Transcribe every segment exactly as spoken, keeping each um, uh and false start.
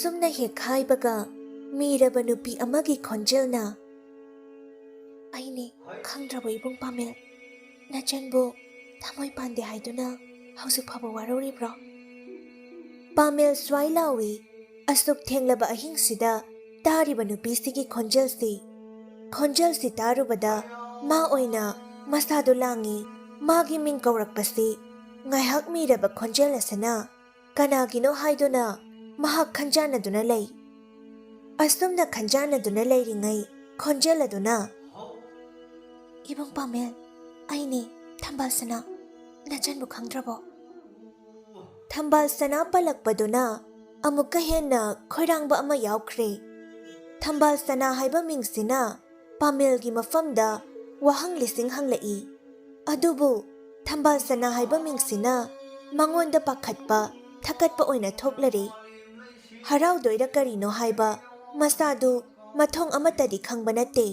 ꯁꯨꯝꯅ ꯍꯦꯛ ꯍꯥꯏꯕꯒ ꯃꯤꯔꯕ ꯅꯨꯄꯤ ꯑꯃꯒꯤ ꯈꯣꯟꯖꯦꯜꯅ, "ꯑꯩꯅꯦ, ꯈꯪꯗ꯭ꯔꯕꯣ ꯏꯕꯨꯡ ꯄꯥꯃꯦꯜ? ꯅꯆꯟꯕꯨ ꯊꯃꯣꯏ ꯄꯥꯟꯗꯦ ꯍꯥꯏꯗꯨꯅ ꯍꯧꯖꯤꯛ ꯐꯥꯎꯕ ꯋꯥꯔꯧꯔꯤꯕ꯭ꯔꯣ?" ꯄꯥꯃꯦꯜ ꯁ꯭ꯋꯥꯏ ꯂꯥꯎꯏ꯫ ꯑꯁꯨꯛ ꯊꯦꯡꯂꯕ ꯑꯍꯤꯡꯁꯤꯗ ꯇꯥꯔꯤꯕ ꯅꯨꯄꯤꯁꯤꯒꯤ ꯈꯣꯟꯖꯦꯜꯁꯤ, ꯈꯣꯟꯖꯦꯜꯁꯤ ꯇꯥꯔꯨꯕꯗ ꯃꯥ ꯑꯣꯏꯅ ꯃꯁꯥꯗꯨ ꯂꯥꯡꯏ꯫ ꯃꯥꯒꯤ ꯃꯤꯡ ꯀꯧꯔꯛꯄꯁꯤ ꯉꯥꯏꯍꯥꯛ ꯃꯤꯔꯕ ꯈꯣꯟꯖꯦꯜ ꯑꯁꯤꯅ ꯀꯅꯥꯒꯤꯅꯣ ꯍꯥꯏꯗꯨꯅ ꯃꯍꯥꯛ ꯈꯟꯖꯥꯟꯅꯗꯨꯅ ꯂꯩ꯫ ꯑꯁꯨꯝꯅ ꯈꯟꯖꯥꯟꯅꯗꯨꯅ ꯂꯩꯔꯤꯉꯩ ꯈꯣꯟꯖꯦꯜ ꯑꯗꯨꯅ, "ꯏꯕꯨꯡ ꯄꯥꯃꯦꯜ, ꯑꯩꯅꯤ ꯊꯝꯕꯥꯜ ꯁꯅꯥ, ꯅꯆꯟꯕꯨ ꯈꯪꯗ꯭ꯔꯕꯣ?" ꯊꯝꯕꯥꯜ ꯁꯅꯥ ꯄꯜꯂꯛꯄꯗꯨꯅ ꯑꯃꯨꯛꯀ ꯍꯦꯟꯅ ꯈꯣꯏꯔꯥꯡꯕ ꯑꯃ ꯌꯥꯎꯈ꯭ꯔꯦ꯫ ꯊꯝꯕꯥꯜ ꯁꯅꯥ ꯍꯥꯏꯕ ꯃꯤꯡꯁꯤꯅ ꯄꯥꯃꯦꯜꯒꯤ ꯃꯐꯝꯗ ꯋꯥꯍꯪ ꯂꯤꯁꯤꯡ ꯍꯪꯂꯛꯏ꯫ ꯑꯗꯨꯕꯨ ꯊꯝꯕꯥꯜ ꯁꯅꯥ ꯍꯥꯏꯕ ꯃꯤꯡꯁꯤꯅ ꯃꯉꯣꯟꯗ ꯄꯥꯈꯠꯄ, ꯊꯀꯠꯄ ꯑꯣꯏꯅ ꯊꯣꯛꯂꯔꯦ꯫ ꯍꯔꯥꯎꯗꯣꯏꯔ ꯀꯔꯤꯅꯣ ꯍꯥꯏꯕ ꯃꯁꯥꯗꯨ ꯃꯊꯣꯡ ꯑꯃꯠꯇꯗꯤ ꯈꯪꯕ ꯅꯠꯇꯦ꯫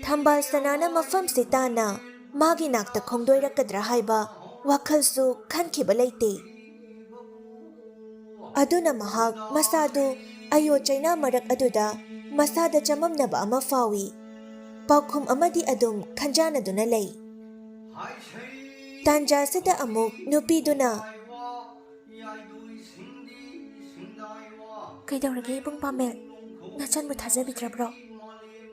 ꯊꯝꯕꯥꯜ ꯁꯅꯥꯅ ꯃꯐꯝꯁꯤ ꯇꯥꯅ ꯃꯥꯒꯤ ꯅꯥꯛꯇ ꯈꯣꯡꯗꯣꯏꯔꯛꯀꯗ꯭ꯔꯥ ꯍꯥꯏꯕ ꯋꯥꯈꯜꯁꯨ ꯈꯟꯈꯤꯕ ꯂꯩꯇꯦ꯫ ꯑꯗꯨꯅ ꯃꯍꯥꯛ ꯃꯁꯥꯗꯨ ꯑꯌꯣ ꯆꯩꯅꯥ ꯃꯔꯛ ꯑꯗꯨꯗ ꯃꯁꯥꯗ ꯆꯃꯝꯅꯕ ꯑꯃ ꯐꯥꯎꯏ꯫ ꯄꯥꯎꯈꯨꯝ ꯑꯃꯗꯤ ꯑꯗꯨꯝ ꯈꯟꯖꯥꯟꯅꯗꯨꯅ ꯂꯩ꯫ ꯇꯥꯟꯖꯥꯁꯤꯗ ꯑꯃꯨꯛ ꯅꯨꯄꯤꯗꯨꯅ, "ꯀꯩꯗꯧꯔꯒꯦ ꯏꯕꯨꯡ ꯄꯥꯃꯦꯜ? ꯅꯆꯟꯕꯨ ꯊꯥꯖꯕꯤꯗ꯭ꯔꯕ꯭ꯔꯣ?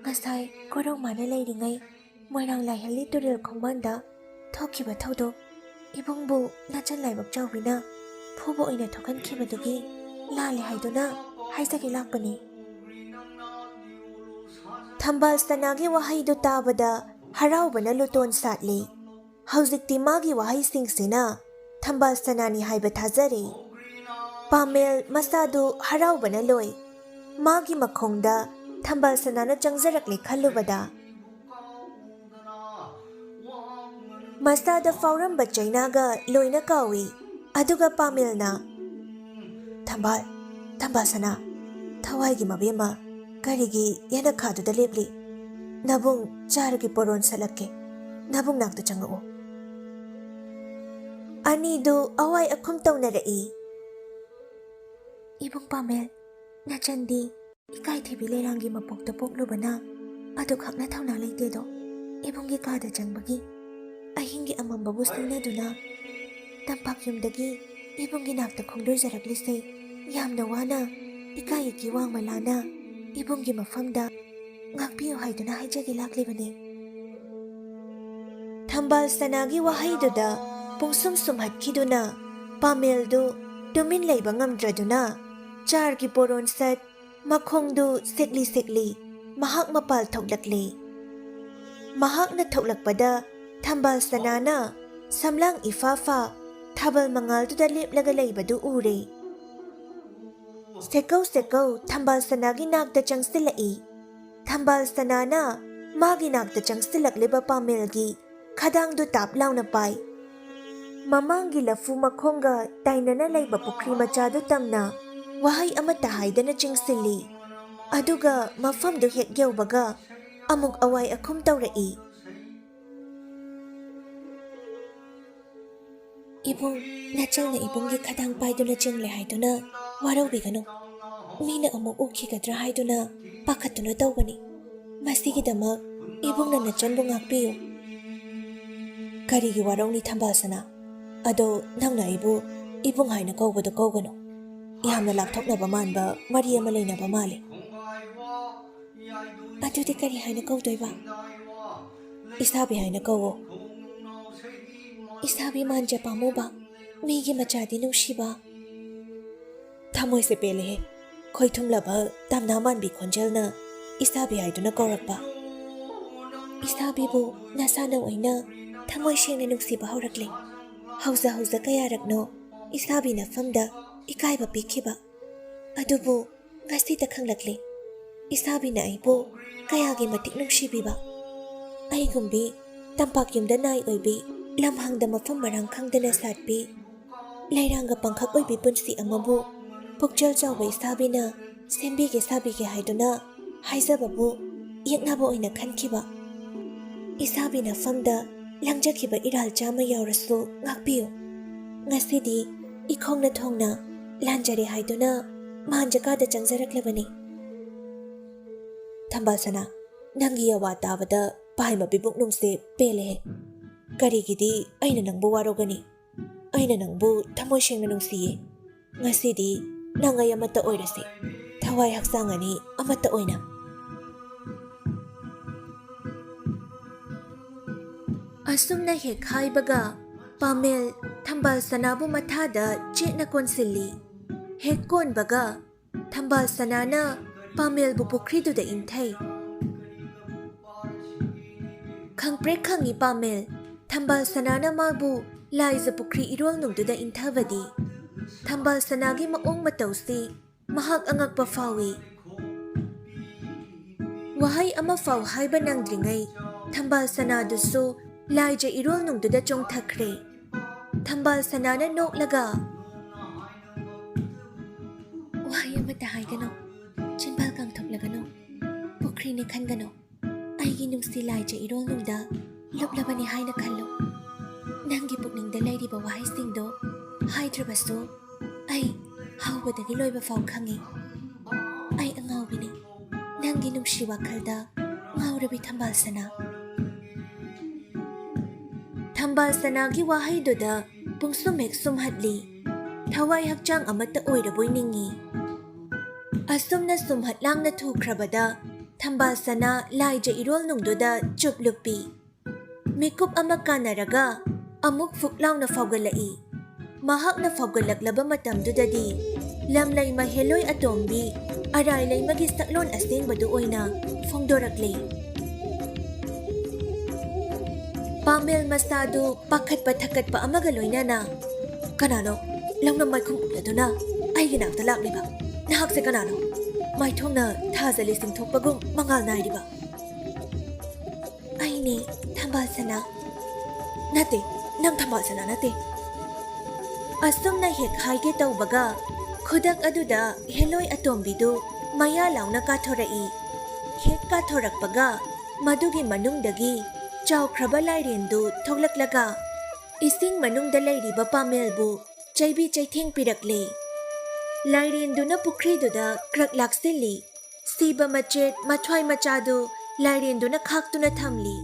ꯉꯁꯥꯏ ꯀꯣꯔꯧ ꯃꯥꯅ ꯂꯩꯔꯤꯉꯩ ꯃꯣꯏꯔꯥꯡ ꯂꯥꯏꯍꯜꯂꯤ ꯇꯨꯔꯦꯜ ꯈꯣꯡꯕꯥꯟꯗ ꯊꯣꯛꯈꯤꯕ ꯊꯧꯗꯣꯛ, ꯏꯕꯨꯡꯕꯨ ꯅꯆꯟ ꯂꯥꯏꯕꯛ ꯆꯥꯎꯕꯤꯅ ꯐꯨꯕ ꯑꯣꯏꯅ ꯊꯣꯛꯍꯟꯈꯤꯕꯗꯨꯒꯤ ꯂꯥꯜꯂꯦ ꯍꯥꯏꯗꯨꯅ ꯍꯥꯏꯖꯒꯦ ꯂꯥꯛꯄꯅꯤ꯫" ꯊꯝꯕꯥꯜ ꯁꯅꯥꯒꯤ ꯋꯥꯍꯩꯗꯨ ꯇꯥꯕꯗ ꯍꯔꯥꯎꯕꯅ ꯂꯨꯇꯣꯟ ꯁꯥꯠꯂꯤ꯫ ꯍꯧꯖꯤꯛꯇꯤ ꯃꯥꯒꯤ ꯋꯥꯍꯩꯁꯤꯡꯁꯤꯅ ꯊꯝꯕꯥꯜ ꯁꯅꯥꯅꯤ ꯍꯥꯏꯕ ꯊꯥꯖꯔꯦ꯫ ꯄꯥꯃꯦꯜ ꯃꯁꯥꯗꯨ ꯍꯔꯥꯎꯕꯅ ꯂꯣꯏ꯫ ꯃꯥꯒꯤ ꯃꯈꯣꯡꯗ ꯊꯝꯕꯥꯜ ꯁꯅꯥꯅ ꯆꯪꯖꯔꯛꯂꯦ ꯈꯜꯂꯨꯕꯗ ꯃꯁꯥꯗ ꯐꯥꯎꯔꯝꯕ ꯆꯩꯅꯥꯒ ꯂꯣꯏꯅ ꯀꯥꯎꯏ꯫ ꯑꯗꯨꯒ ꯄꯥꯃꯦꯜꯅ, "ꯊꯝꯕꯥꯜ, ꯊꯝꯕꯥꯜ ꯁꯅꯥ, ꯊꯋꯥꯏꯒꯤ ꯃꯕꯦꯝꯃ, ꯀꯔꯤꯒꯤ ꯌꯦꯅꯈꯥꯗꯨꯗ ꯂꯦꯞꯂꯤ? ꯅꯕꯨꯡ ꯆꯥꯔꯒꯤ ꯄꯣꯔꯣꯟ ꯁꯠꯂꯛꯀꯦ, ꯅꯕꯨꯡ ꯅꯥꯛꯇ ꯆꯪꯉꯛꯎ꯫" ꯑꯅꯤꯗꯨ ꯑꯋꯥꯏ ꯑꯈꯨꯝ ꯇꯧꯅꯔꯛꯏ꯫ "ꯏꯕꯨꯡ ꯄꯥꯃꯦꯜ, ꯅꯆꯟꯗꯤ ꯏꯀꯥꯏꯊꯤꯕꯤ ꯂꯩꯔꯥꯡꯒꯤ ꯃꯄꯣꯛꯇ ꯄꯣꯛꯂꯨꯕꯅ ꯑꯗꯨꯈꯛꯅ ꯊꯧꯅꯥ ꯂꯩꯇꯦꯗꯣ꯫ ꯏꯕꯨꯡꯒꯤ ꯀꯥꯗ ꯆꯪꯕꯒꯤ ꯑꯍꯤꯡꯒꯤ ꯑꯃꯝꯕꯕꯨ ꯁꯤꯡꯅꯗꯨꯅ ꯇꯝꯄꯥꯛ ꯌꯨꯝꯗꯒꯤ ꯏꯕꯨꯡꯒꯤ ꯅꯥꯛꯇ ꯈꯣꯡꯗꯣꯏꯖꯔꯛꯂꯤꯁꯦ ꯌꯥꯝꯅ ꯋꯥꯅ ꯏꯀꯥꯏ ꯏꯀꯤ ꯋꯥꯡꯃ ꯂꯥꯅ ꯏꯕꯨꯡꯒꯤ ꯃꯐꯝꯗ ꯉꯥꯛꯄꯤꯌꯨ ꯍꯥꯏꯗꯨꯅ ꯍꯥꯏꯖꯒꯦ ꯂꯥꯛꯂꯤꯕꯅꯤ꯫" ꯊꯝꯕꯥꯜ ꯁꯅꯥꯒꯤ ꯋꯥꯍꯩꯗꯨꯗ ꯄꯨꯡꯁꯨꯝ ꯁꯨꯝꯍꯠꯈꯤꯗꯨꯅ ꯄꯥꯃꯦꯜꯗꯨ ꯇꯨꯃꯤꯟ ꯂꯩꯕ ꯉꯝꯗ꯭ꯔꯗꯨꯅ ꯆꯥꯔꯒꯤ ꯄꯣꯔꯣꯟ ꯁꯠ ꯃꯈꯣꯡꯗꯨ ꯁꯦꯛꯂꯤ ꯁꯦꯛꯂꯤ ꯃꯍꯥꯛ ꯃꯄꯥꯜ ꯊꯣꯛꯂꯛꯂꯦ꯫ ꯃꯍꯥꯛꯅ ꯊꯣꯛꯂꯛꯄꯗ ꯊꯝꯕꯥꯜ ꯁꯅꯥꯅ ꯁꯝꯂꯥꯡ ꯏꯐꯥ ꯐꯥ ꯊꯥꯕꯜ ꯃꯉꯥꯜꯗꯨꯗ ꯂꯦꯞꯂꯒ ꯂꯩꯕꯗꯨ ꯎꯔꯦ꯫ ꯁꯦꯀꯧ ꯁꯦꯀꯧ ꯊꯝꯕꯥꯜ ꯁꯅꯥꯒꯤ ꯅꯥꯛꯇ ꯆꯪꯁꯤꯜꯂꯛꯏ꯫ ꯊꯝꯕꯥꯜ ꯁꯅꯥꯅ ꯃꯥꯒꯤ ꯅꯥꯛꯇ ꯆꯪꯁꯤꯜꯂꯛꯂꯤꯕ ꯄꯥꯃꯦꯜꯒꯤ ꯈꯗꯥꯡꯗꯨ ꯇꯥꯞ ꯂꯥꯎꯅ ꯄꯥꯏ꯫ ꯃꯃꯥꯡꯒꯤ ꯂꯐꯨ ꯃꯈꯣꯡꯒ ꯇꯥꯏꯅꯅ ꯂꯩꯕ ꯄꯨꯈ꯭ꯔꯤ ꯃꯆꯥꯗꯨ ꯇꯝꯅ ꯋꯥꯍꯩ ꯑꯃꯠꯇ ꯍꯥꯏꯗꯅ ꯆꯤꯡꯁꯤꯜꯂꯤ꯫ ꯑꯗꯨꯒ ꯃꯐꯝꯗꯨ ꯍꯦꯛ ꯌꯧꯕꯒ ꯑꯃꯨꯛ ꯑꯋꯥꯏ ꯑꯈꯨꯝ ꯇꯧꯔꯛꯏ꯫ "ꯏꯕꯨꯡ, ꯅꯆꯜꯅ ꯏꯕꯨꯡꯒꯤ ꯈꯗꯥꯡ ꯄꯥꯏꯗꯨꯅ ꯆꯤꯡꯂꯦ ꯍꯥꯏꯗꯨꯅ ꯋꯥꯔꯧꯕꯤꯒꯅꯨ꯫ ꯃꯤꯅ ꯑꯃꯨꯛ ꯎꯈꯤꯒꯗ꯭ꯔꯥ ꯍꯥꯏꯗꯨꯅ ꯄꯥꯈꯠꯇꯨꯅ ꯇꯧꯕꯅꯤ꯫ ꯃꯁꯤꯒꯤꯗꯃꯛ ꯏꯕꯨꯡꯅ ꯅꯆꯟꯕꯨ ꯉꯥꯛꯄꯤꯌꯨ꯫" "ꯀꯔꯤꯒꯤ ꯋꯥꯔꯧꯅꯤ ꯊꯝꯕꯥꯜꯁꯅꯥ? ꯑꯗꯣ ꯅꯪꯅ ꯑꯩꯕꯨ ꯏꯕꯨꯡ ꯍꯥꯏꯅ ꯀꯧꯕꯗꯣ ꯀꯧꯒꯅꯨ꯫ ꯌꯥꯝꯅ ꯂꯥꯞꯊꯣꯛꯅꯕ ꯃꯥꯟꯕ ꯃꯔꯤ ꯑꯃ ꯂꯩꯅꯕ ꯃꯥꯜꯂꯤ꯫" "ꯑꯗꯨꯗꯤ ꯀꯔꯤ ꯍꯥꯏꯅ ꯀꯧꯗꯣꯏꯕ?" "ꯏꯁꯥꯕꯤ ꯍꯥꯏꯅ ꯀꯧꯋꯣ꯫" "ꯏꯁꯥꯕꯤ ꯃꯥꯟꯖ ꯄꯥꯝꯃꯨꯕ, ꯃꯤꯒꯤ ꯃꯆꯥꯗꯤ ꯅꯨꯡꯁꯤꯕ꯫" ꯊꯃꯣꯏꯁꯦ ꯄꯦꯜꯂꯦꯍꯦ꯫ ꯈꯣꯏꯊꯨꯝꯂꯕ ꯇꯝꯅꯥ ꯃꯥꯟꯕꯤ ꯈꯣꯟꯖꯦꯜꯅ ꯏꯁꯥꯕꯤ ꯍꯥꯏꯗꯨꯅ ꯀꯧꯔꯛꯄ꯫ ꯏꯁꯥꯕꯤꯕꯨ ꯅꯁꯥꯅ ꯑꯣꯏꯅ ꯊꯃꯣꯏ ꯁꯦꯡꯅ ꯅꯨꯡꯁꯤꯕ ꯍꯧꯔꯛꯂꯦ꯫ ꯍꯧꯖ ꯍꯧꯖ ꯀꯌꯥꯔꯛꯅꯣ ꯏꯁꯥꯕꯤ ꯅꯐꯝꯗ ꯏꯀꯥꯏꯕ ꯄꯤꯈꯤꯕ꯫ ꯑꯗꯨꯕꯨ ꯉꯁꯤꯇ ꯈꯪꯂꯛꯂꯦ, ꯏꯁꯥꯕꯤꯅ ꯑꯩꯕꯨ ꯀꯌꯥꯒꯤ ꯃꯇꯤꯛ ꯅꯨꯡꯁꯤꯕꯤꯕ꯫ ꯑꯩꯒꯨꯝꯕꯤ ꯇꯝꯄꯥꯛ ꯌꯨꯝꯗ ꯅꯥꯏ ꯑꯣꯏꯕꯤ, ꯂꯝꯍꯥꯡꯗ ꯃꯐꯝ ꯃꯔꯥꯡ ꯈꯪꯗꯅ ꯁꯥꯠꯄꯤ, ꯂꯩꯔꯥꯡꯒ ꯄꯪꯈꯛ ꯑꯣꯏꯕꯤ ꯄꯨꯟꯁꯤ ꯑꯃꯕꯨ ꯄꯨꯛꯆꯦꯜ ꯆꯥꯎꯕ ꯏꯁꯥꯕꯤꯅ ꯁꯦꯝꯕꯤꯒꯦ ꯁꯥꯕꯤꯒꯦ ꯍꯥꯏꯗꯨꯅ ꯍꯥꯏꯖꯕꯕꯨ ꯌꯦꯛꯅꯕ ꯑꯣꯏꯅ ꯈꯟꯈꯤꯕ꯫ ꯏꯁꯥꯕꯤ ꯅꯐꯝꯗ ꯂꯪꯖꯈꯤꯕ ꯏꯔꯥꯜ ꯆꯥꯝꯃ ꯌꯥꯎꯔꯁꯨ ꯉꯥꯛꯄꯤꯌꯨ꯫ ꯉꯁꯤꯗꯤ ꯏꯈꯣꯡꯅ ꯊꯣꯡꯅ ꯂꯥꯟꯖꯔꯦ ꯍꯥꯏꯗꯨꯅ ꯃꯥꯟꯖꯀꯥꯗ ꯆꯪꯖꯔꯛꯂꯕꯅꯤ꯫ ꯊꯝꯕꯥꯜ ꯁꯅꯥ, ꯅꯪꯒꯤ ꯑꯋꯥ ꯇꯥꯕꯗ ꯄꯥꯏꯃ ꯄꯤꯕꯨꯡꯅꯨꯡꯁꯦ ꯄꯦꯜꯂꯦꯍꯦ꯫ ꯀꯔꯤꯒꯤꯗꯤ ꯑꯩꯅ ꯅꯪꯕꯨ ꯋꯥꯔꯧꯒꯅꯤ? ꯑꯩꯅ ꯅꯪꯕꯨ ꯊꯃꯣꯏ ꯁꯦꯡꯅ ꯅꯨꯡꯁꯤꯌꯦ꯫ ꯉꯁꯤꯗꯤ ꯅꯪ ꯑꯩ ꯑꯃꯠꯇ ꯑꯣꯏꯔꯁꯤ꯫ ꯊꯋꯥꯏ ꯍꯛꯆꯥꯡ ꯑꯅꯤ ꯑꯃꯠꯇ ꯑꯣꯏꯅ꯫ ꯑꯁꯨꯝꯅ ꯍꯦꯛ ꯍꯥꯏꯕꯒ ꯄꯥꯃꯦꯜ ꯊꯝꯕꯥꯜ ꯁꯅꯥꯕꯨ ꯃꯊꯥꯗ ꯆꯦꯠꯅ ꯀꯣꯟꯁꯤꯜꯂꯤ꯫ ꯍꯦꯛ ꯀꯣꯟꯕꯒ ꯊꯝꯕꯥꯜ ꯁꯅꯥꯅ ꯄꯥꯃꯦꯜꯕꯨ ꯄꯨꯈ꯭ꯔꯤꯗꯨꯗ ꯏꯟꯊꯩ꯫ ꯈꯪꯄ꯭ꯔꯦꯛ ꯈꯪꯉꯤ ꯄꯥꯃꯦꯜ, ꯊꯝꯕꯥꯜ ꯁꯅꯥꯅ ꯃꯥꯕꯨ ꯂꯥꯏꯖ ꯄꯨꯈ꯭ꯔꯤ ꯏꯔꯣꯜꯅꯨꯡꯗꯨꯗ ꯏꯟꯊꯕꯗꯤ꯫ ꯊꯝꯕꯥꯜ ꯁꯅꯥꯒꯤ ꯃꯑꯣꯡ ꯃꯇꯧꯁꯤ ꯃꯍꯥꯛ ꯑꯉꯛꯄ ꯐꯥꯎꯏ꯫ ꯋꯥꯍꯩ ꯑꯃꯐꯥꯎ ꯍꯥꯏꯕ ꯅꯪꯗ꯭ꯔꯤꯉꯩ ꯊꯝꯕꯥꯜ ꯁꯅꯥꯗꯨꯁꯨ ꯂꯥꯏꯖ ꯏꯔꯣꯜꯅꯨꯡꯗꯨꯗ ꯆꯣꯡꯊꯈ꯭ꯔꯦ꯫ ꯊꯝꯕꯥꯜ ꯁꯅꯥꯅ ꯅꯣꯛꯂꯒ, "ꯋꯥꯍꯩ ꯑꯃꯠꯇ ꯍꯥꯏꯒꯅꯨ, ꯆꯤꯟꯕꯥꯜ ꯀꯥꯡꯊꯣꯛꯂꯒꯅꯨ, ꯄꯨꯈ꯭ꯔꯤꯅꯦ ꯈꯟꯒꯅꯨ꯫ ꯑꯩꯒꯤ ꯅꯨꯡꯁꯤ ꯂꯥꯏꯖ ꯏꯔꯣꯜꯅꯨꯡꯗ ꯂꯨꯞꯂꯕꯅꯤ ꯍꯥꯏꯅ ꯈꯜꯂꯨ꯫ ꯅꯪꯒꯤ ꯄꯨꯛꯅꯤꯡꯗ ꯂꯩꯔꯤꯕ ꯋꯥꯍꯩꯁꯤꯡꯗꯣ ꯍꯥꯏꯗ꯭ꯔꯕꯁꯨ ꯑꯩ ꯍꯧꯕꯗꯒꯤ ꯂꯣꯏꯕ ꯐꯥꯎ ꯈꯪꯉꯤ꯫ ꯑꯩ ꯑꯉꯥꯎꯕꯤꯅꯤ, ꯅꯪꯒꯤ ꯅꯨꯡꯁꯤ ꯋꯥꯈꯜꯗ ꯉꯥꯎꯔꯕꯤ ꯊꯝꯕꯥꯜ ꯁꯅꯥ꯫" ꯊꯝꯕꯥꯜ ꯁꯅꯥꯒꯤ ꯋꯥꯍꯩꯗꯨꯗ ꯄꯨꯡꯁꯨꯝ ꯍꯦꯛ ꯁꯨꯝꯍꯠꯂꯤ꯫ ꯊꯋꯥꯏ ꯍꯛꯆꯥꯡ ꯑꯃꯠꯇ ꯑꯣꯏꯔꯕꯣꯏ ꯅꯤꯡꯉꯤ꯫ ꯑꯁꯨꯝꯅ ꯁꯨꯝꯍꯠ ꯂꯥꯡꯅ ꯊꯨꯈ꯭ꯔꯕꯗ ꯊꯝꯕꯥꯜ ꯁꯅꯥ ꯂꯥꯏꯖ ꯏꯔꯣꯜꯅꯨꯡꯗꯨꯗ ꯆꯨꯞ ꯂꯨꯞꯄꯤ꯫ ꯃꯤꯀꯨꯞ ꯑꯃ ꯀꯥꯟꯅꯔꯒ ꯑꯃꯨꯛ ꯐꯨꯛ ꯂꯥꯎꯅ ꯐꯥꯎꯒꯠꯂꯛꯏ꯫ ꯃꯍꯥꯛꯅ ꯐꯥꯎꯒꯠꯂꯛꯂꯕ ꯃꯇꯝꯗꯨꯗꯗꯤ ꯂꯝꯂꯩꯃ ꯍꯦꯂꯣꯏ ꯑꯇꯣꯝꯕꯤ ꯑꯔꯥꯏ ꯂꯩꯃꯒꯤ ꯁꯛꯂꯣꯟ ꯑꯁꯦꯡꯕꯗꯨ ꯑꯣꯏꯅ ꯐꯣꯡꯗꯣꯔꯛꯂꯦ꯫ ꯄꯥꯃꯦꯜ ꯃꯁꯥꯗꯨ ꯄꯥꯈꯠꯄ ꯊꯀꯠꯄ ꯑꯃꯒ ꯂꯣꯏꯅꯅ, "ꯀꯅꯥꯅꯣ ꯂꯧꯅꯝ ꯃꯥꯏꯈꯨꯝ ꯎꯞꯂꯗꯨꯅ ꯑꯩꯒꯤ ꯅꯥꯛꯇ ꯂꯥꯛꯂꯤꯕ? ꯅꯍꯥꯛꯁꯦ ꯀꯅꯥꯅꯣ? ꯃꯥꯏꯊꯣꯡꯅ ꯊꯥꯖ ꯂꯤꯁꯤꯡ ꯊꯣꯛꯄꯒꯨꯝ ꯃꯉꯥꯜ ꯅꯥꯏꯔꯤꯕ?" "ꯑꯩꯅꯦ ꯊꯝꯕꯥꯜ ꯁꯅꯥ꯫" "ꯅꯠꯇꯦ, ꯅꯪ ꯊꯝꯕꯥꯜ ꯁꯅꯥ ꯅꯠꯇꯦ꯫" ꯑꯁꯨꯝꯅ ꯍꯦꯛ ꯍꯥꯏꯒꯦ ꯇꯧꯕꯒ ꯈꯨꯗꯛ ꯑꯗꯨꯗ ꯍꯦꯂꯣꯏ ꯑꯇꯣꯝꯕꯤꯗꯨ ꯃꯌꯥ ꯂꯥꯎꯅ ꯀꯥꯊꯣꯔꯛꯏ꯫ ꯍꯦꯛ ꯀꯥꯊꯣꯔꯛꯄꯒ ꯃꯗꯨꯒꯤ ꯃꯅꯨꯡꯗꯒꯤ ꯆꯥꯎꯈ꯭ꯔꯕ ꯂꯥꯏꯔꯦꯟꯗꯨ ꯊꯣꯛꯂꯛꯂꯒ ꯏꯁꯤꯡ ꯃꯅꯨꯡꯗ ꯂꯩꯔꯤꯕ ꯄꯥꯃꯦꯜꯕꯨ ꯆꯩꯕꯤ ꯆꯩꯊꯦꯡ ꯄꯤꯔꯛꯂꯦ꯫ ꯂꯥꯏꯔꯦꯟꯗꯨꯅ ꯄꯨꯈ꯭ꯔꯤꯗꯨꯗ ꯀ꯭ꯔꯛ ꯂꯥꯛꯁꯤꯜꯂꯤ꯫ ꯁꯤꯕ ꯃꯆꯦꯠ ꯃꯊ꯭ꯋꯥꯏ ꯃꯆꯥꯗꯨ ꯂꯥꯏꯔꯦꯟꯗꯨꯅ ꯈꯥꯛꯇꯨꯅ ꯊꯝꯂꯤ꯫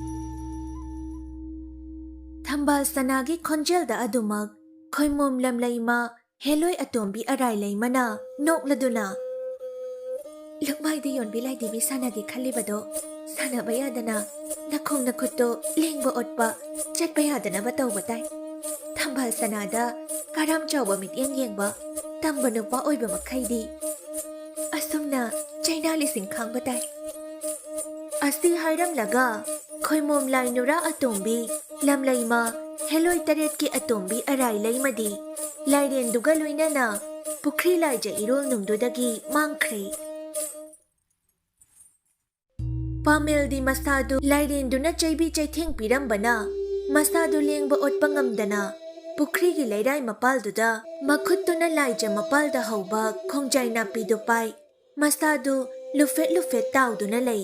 ꯊꯝꯕꯥꯜ ꯁꯅꯥꯒꯤ ꯈꯣꯟꯖꯦꯜꯗ ꯑꯗꯨꯃꯛ ꯈꯣꯏꯃꯣꯝ ꯂꯝꯂꯩꯃ ꯍꯦꯂꯣꯏ ꯑꯇꯣꯝꯕꯤ ꯑꯔꯥꯏꯂꯩꯃꯅ ꯅꯣꯛꯂꯗꯨꯅ, "ꯂꯨꯛꯃꯥꯏꯗ ꯌꯣꯟꯕꯤ ꯂꯥꯏꯙꯤꯕꯤ ꯁꯥꯟꯅꯒꯦ ꯈꯜꯂꯤꯕꯗꯣ ꯁꯥꯟꯅꯕ ꯌꯥꯗꯅ ꯅꯈꯣꯡ ꯅꯈꯨꯠꯇꯣ ꯂꯦꯡꯕ ꯑꯣꯠꯄ, ꯆꯠꯄ ꯌꯥꯗꯅꯕ ꯇꯧꯕ ꯇꯥꯏ꯫ ꯊꯝꯕꯥꯜ ꯁꯅꯥꯗ ꯀꯔꯥꯝ ꯆꯥꯎꯕ ꯃꯤꯠꯌꯦꯡ ꯌꯦꯡꯕ ꯇꯝꯕ ꯅꯨꯄꯥ ꯑꯣꯏꯕ ꯃꯈꯩꯗꯤ ꯑꯁꯨꯝꯅ ꯆꯩꯅꯥ ꯂꯤꯁꯤꯡ ꯈꯥꯡꯕ ꯇꯥꯏ꯫" ꯑꯁꯤ ꯍꯥꯏꯔꯝꯂꯒ ꯈꯣꯏꯃꯣꯝ ꯂꯥꯏ ꯅꯨꯔꯥ ꯑꯇꯣꯝꯕꯤ, ꯂꯝꯂꯩꯃ, ꯍꯦꯂꯣꯏ ꯇꯔꯦꯠꯀꯤ ꯑꯇꯣꯝꯕꯤ ꯑꯔꯥꯏꯂꯩꯃꯗꯤ ꯂꯥꯏꯔꯦꯟꯗꯨꯒ ꯂꯣꯏꯅꯅ ꯄꯨꯈ꯭ꯔꯤ ꯂꯥꯏꯖ ꯏꯔꯣꯜꯅꯨꯡꯗꯨꯗꯒꯤ ꯃꯥꯡꯈ꯭ꯔꯦ꯫ ꯄꯥꯃꯦꯜꯗꯤ ꯃꯁꯥꯗꯨ ꯂꯥꯏꯔꯦꯟꯗꯨꯅ ꯆꯩꯕꯤ ꯆꯩꯊꯦꯡ ꯄꯤꯔꯝꯕꯅ ꯃꯁꯥꯗꯨ ꯂꯦꯡꯕ ꯑꯣꯠꯄ ꯉꯝꯗꯅ ꯄꯨꯈ꯭ꯔꯤꯒꯤ ꯂꯩꯔꯥꯏ ꯃꯄꯥꯜꯗꯨꯗ ꯃꯈꯨꯠꯇꯨꯅ ꯂꯥꯏꯖ ꯃꯄꯥꯜꯗ ꯍꯧꯕ ꯈꯣꯡꯖꯥꯏ ꯅꯥꯄꯤꯗꯨ ꯄꯥꯏ꯫ ꯃꯁꯥꯗꯨ ꯂꯨꯐꯦꯠ ꯂꯨꯐꯦꯠ ꯇꯥꯎꯗꯨꯅ ꯂꯩ꯫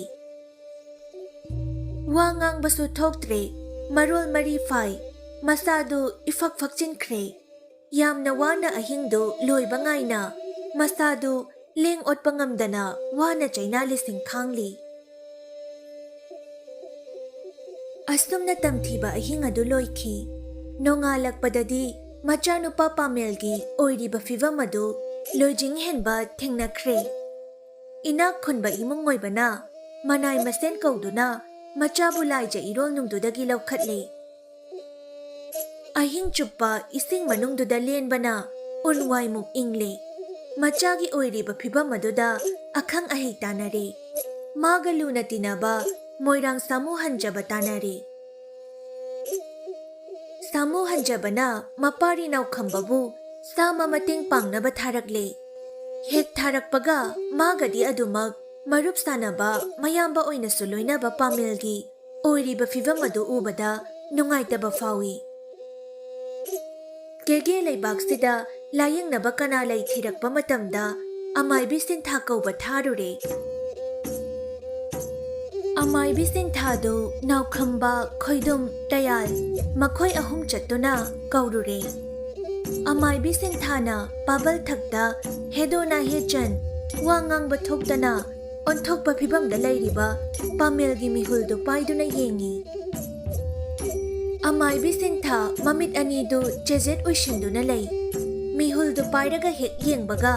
ꯋꯥ ꯉꯥꯡꯕꯁꯨ ꯊꯣꯛꯇ꯭ꯔꯦ꯫ ꯃꯔꯣꯜ ꯃꯔꯤ ꯐꯥꯏ꯫ ꯃꯁꯥꯗꯨ ꯏꯐꯛ ꯐꯛꯆꯤꯟꯈ꯭ꯔꯦ꯫ ꯌꯥꯝꯅ ꯋꯥꯅ ꯑꯍꯤꯡꯗꯨ ꯂꯣꯏꯕ ꯉꯥꯏꯅ ꯃꯁꯥꯗꯨ ꯂꯦꯡ ꯑꯣꯠꯄ ꯉꯝꯗꯅ ꯋꯥꯅ ꯆꯩꯅꯥ ꯂꯤꯁꯤꯡ ꯈꯥꯡꯂꯤ꯫ ꯑꯁꯨꯝꯅ ꯇꯝꯊꯤꯕ ꯑꯍꯤꯡ ꯑꯗꯨ ꯂꯣꯏꯈꯤ꯫ ꯅꯣꯡꯉꯥꯜꯂꯛꯄꯗꯗꯤ ꯃꯆꯥꯅꯨꯄꯥ ꯄꯥꯃꯦꯜꯒꯤ ꯑꯣꯏꯔꯤꯕ ꯐꯤꯚꯝ ꯑꯗꯨ ꯂꯣꯏꯖꯤꯡ ꯍꯦꯟꯕ ꯊꯦꯡꯅꯈ꯭ꯔꯦ꯫ ꯏꯅꯥꯛ ꯈꯨꯟꯕ ꯏꯃꯨꯡ ꯑꯣꯏꯕꯅ ꯃꯅꯥꯏ ꯃꯁꯦꯟ ꯀꯧꯗꯨꯅ ꯃꯆꯥꯕꯨ ꯂꯥꯏꯖ ꯏꯔꯣꯜꯅꯨꯡꯗꯨꯗꯒꯤ ꯂꯧꯈꯠꯂꯦ꯫ ꯑꯍꯤꯡ ꯆꯨꯞꯄ ꯏꯁꯤꯡ ꯃꯅꯨꯡꯗꯨꯗ ꯂꯦꯟꯕꯅ ꯎꯟ ꯋꯥꯏꯃꯨꯛ ꯏꯪꯂꯦ꯫ ꯃꯆꯥꯒꯤ ꯑꯣꯏꯔꯤꯕ ꯐꯤꯚꯝ ꯑꯗꯨꯗ ꯑꯈꯪ ꯑꯍꯩ ꯇꯥꯟꯅꯔꯦ꯫ ꯃꯥꯒ ꯂꯨꯅ ꯇꯤꯟꯅꯕ ꯃꯣꯏꯔꯥꯡ ꯁꯥꯃꯨ ꯍꯟꯖꯕ ꯇꯥꯟꯅꯔꯦ꯫ ꯁꯥꯃꯨ ꯍꯟꯖꯕꯅ ꯃꯄꯥꯔꯤ ꯅꯥꯎꯈꯝꯕꯕꯨ ꯁꯥꯃ ꯃꯇꯦꯡ ꯄꯥꯡꯅꯕ ꯊꯥꯔꯛꯂꯦ꯫ ꯍꯦꯛ ꯊꯥꯔꯛꯄꯒ ꯃꯥꯒꯗꯤ ꯑꯗꯨꯃꯛ ꯃꯔꯨꯞ ꯁꯥꯟꯅꯕ, ꯃꯌꯥꯝꯕ ꯑꯣꯏꯅꯁꯨ ꯂꯣꯏꯅꯕ ꯄꯥꯃꯦꯜꯒꯤ ꯑꯣꯏꯔꯤꯕ ꯐꯤꯚꯝ ꯑꯗꯨ ꯎꯕꯗ ꯅꯨꯡꯉꯥꯏꯇꯕ ꯐꯥꯎꯏ꯫ ꯀꯦꯒꯦ ꯂꯩꯕꯥꯛꯁꯤꯗ ꯂꯥꯌꯦꯡꯅꯕ ꯀꯅꯥ ꯂꯩ ꯊꯤꯔꯛꯄ ꯃꯇꯝꯗ ꯑꯃꯥꯏꯕꯤ ꯁꯤꯟꯊꯥ ꯀꯧꯕ ꯊꯥꯔꯨꯔꯦ꯫ ꯑꯃꯥꯏꯕꯤ ꯁꯤꯟꯊꯥꯗꯨ ꯅꯥꯎꯈꯝꯕ, ꯈꯣꯏꯗꯨꯝ, ꯇꯌꯥꯜ ꯃꯈꯣꯏ ꯑꯍꯨꯝ ꯆꯠꯇꯨꯅ ꯀꯧꯔꯨꯔꯦ꯫ ꯑꯃꯥꯏꯕꯤ ꯁꯤꯟꯊꯥꯅ ꯄꯥꯕꯜ ꯊꯛꯇ ꯍꯦꯗꯣ ꯅꯥꯍꯦꯆꯟ, ꯋꯥ ꯉꯥꯡꯕ ꯊꯣꯛꯇꯅ ꯑꯣꯟꯊꯣꯛꯄ ꯐꯤꯕꯝꯗ ꯂꯩꯔꯤꯕ ꯄꯥꯃꯦꯜꯒꯤ ꯃꯤꯍꯨꯜꯗꯨ ꯄꯥꯏꯗꯨꯅ ꯌꯦꯡꯉꯤ꯫ ꯑꯃꯥꯏꯕꯤ ꯁꯤꯟꯊꯥ ꯃꯃꯤꯠ ꯑꯅꯤꯗꯨ ꯆꯦꯖꯦꯠ ꯎꯏꯁꯤꯟꯗꯨꯅ ꯂꯩ꯫ ꯃꯤꯍꯨꯜꯗꯨ ꯄꯥꯏꯔꯒ ꯍꯦꯛ ꯌꯦꯡꯕꯒ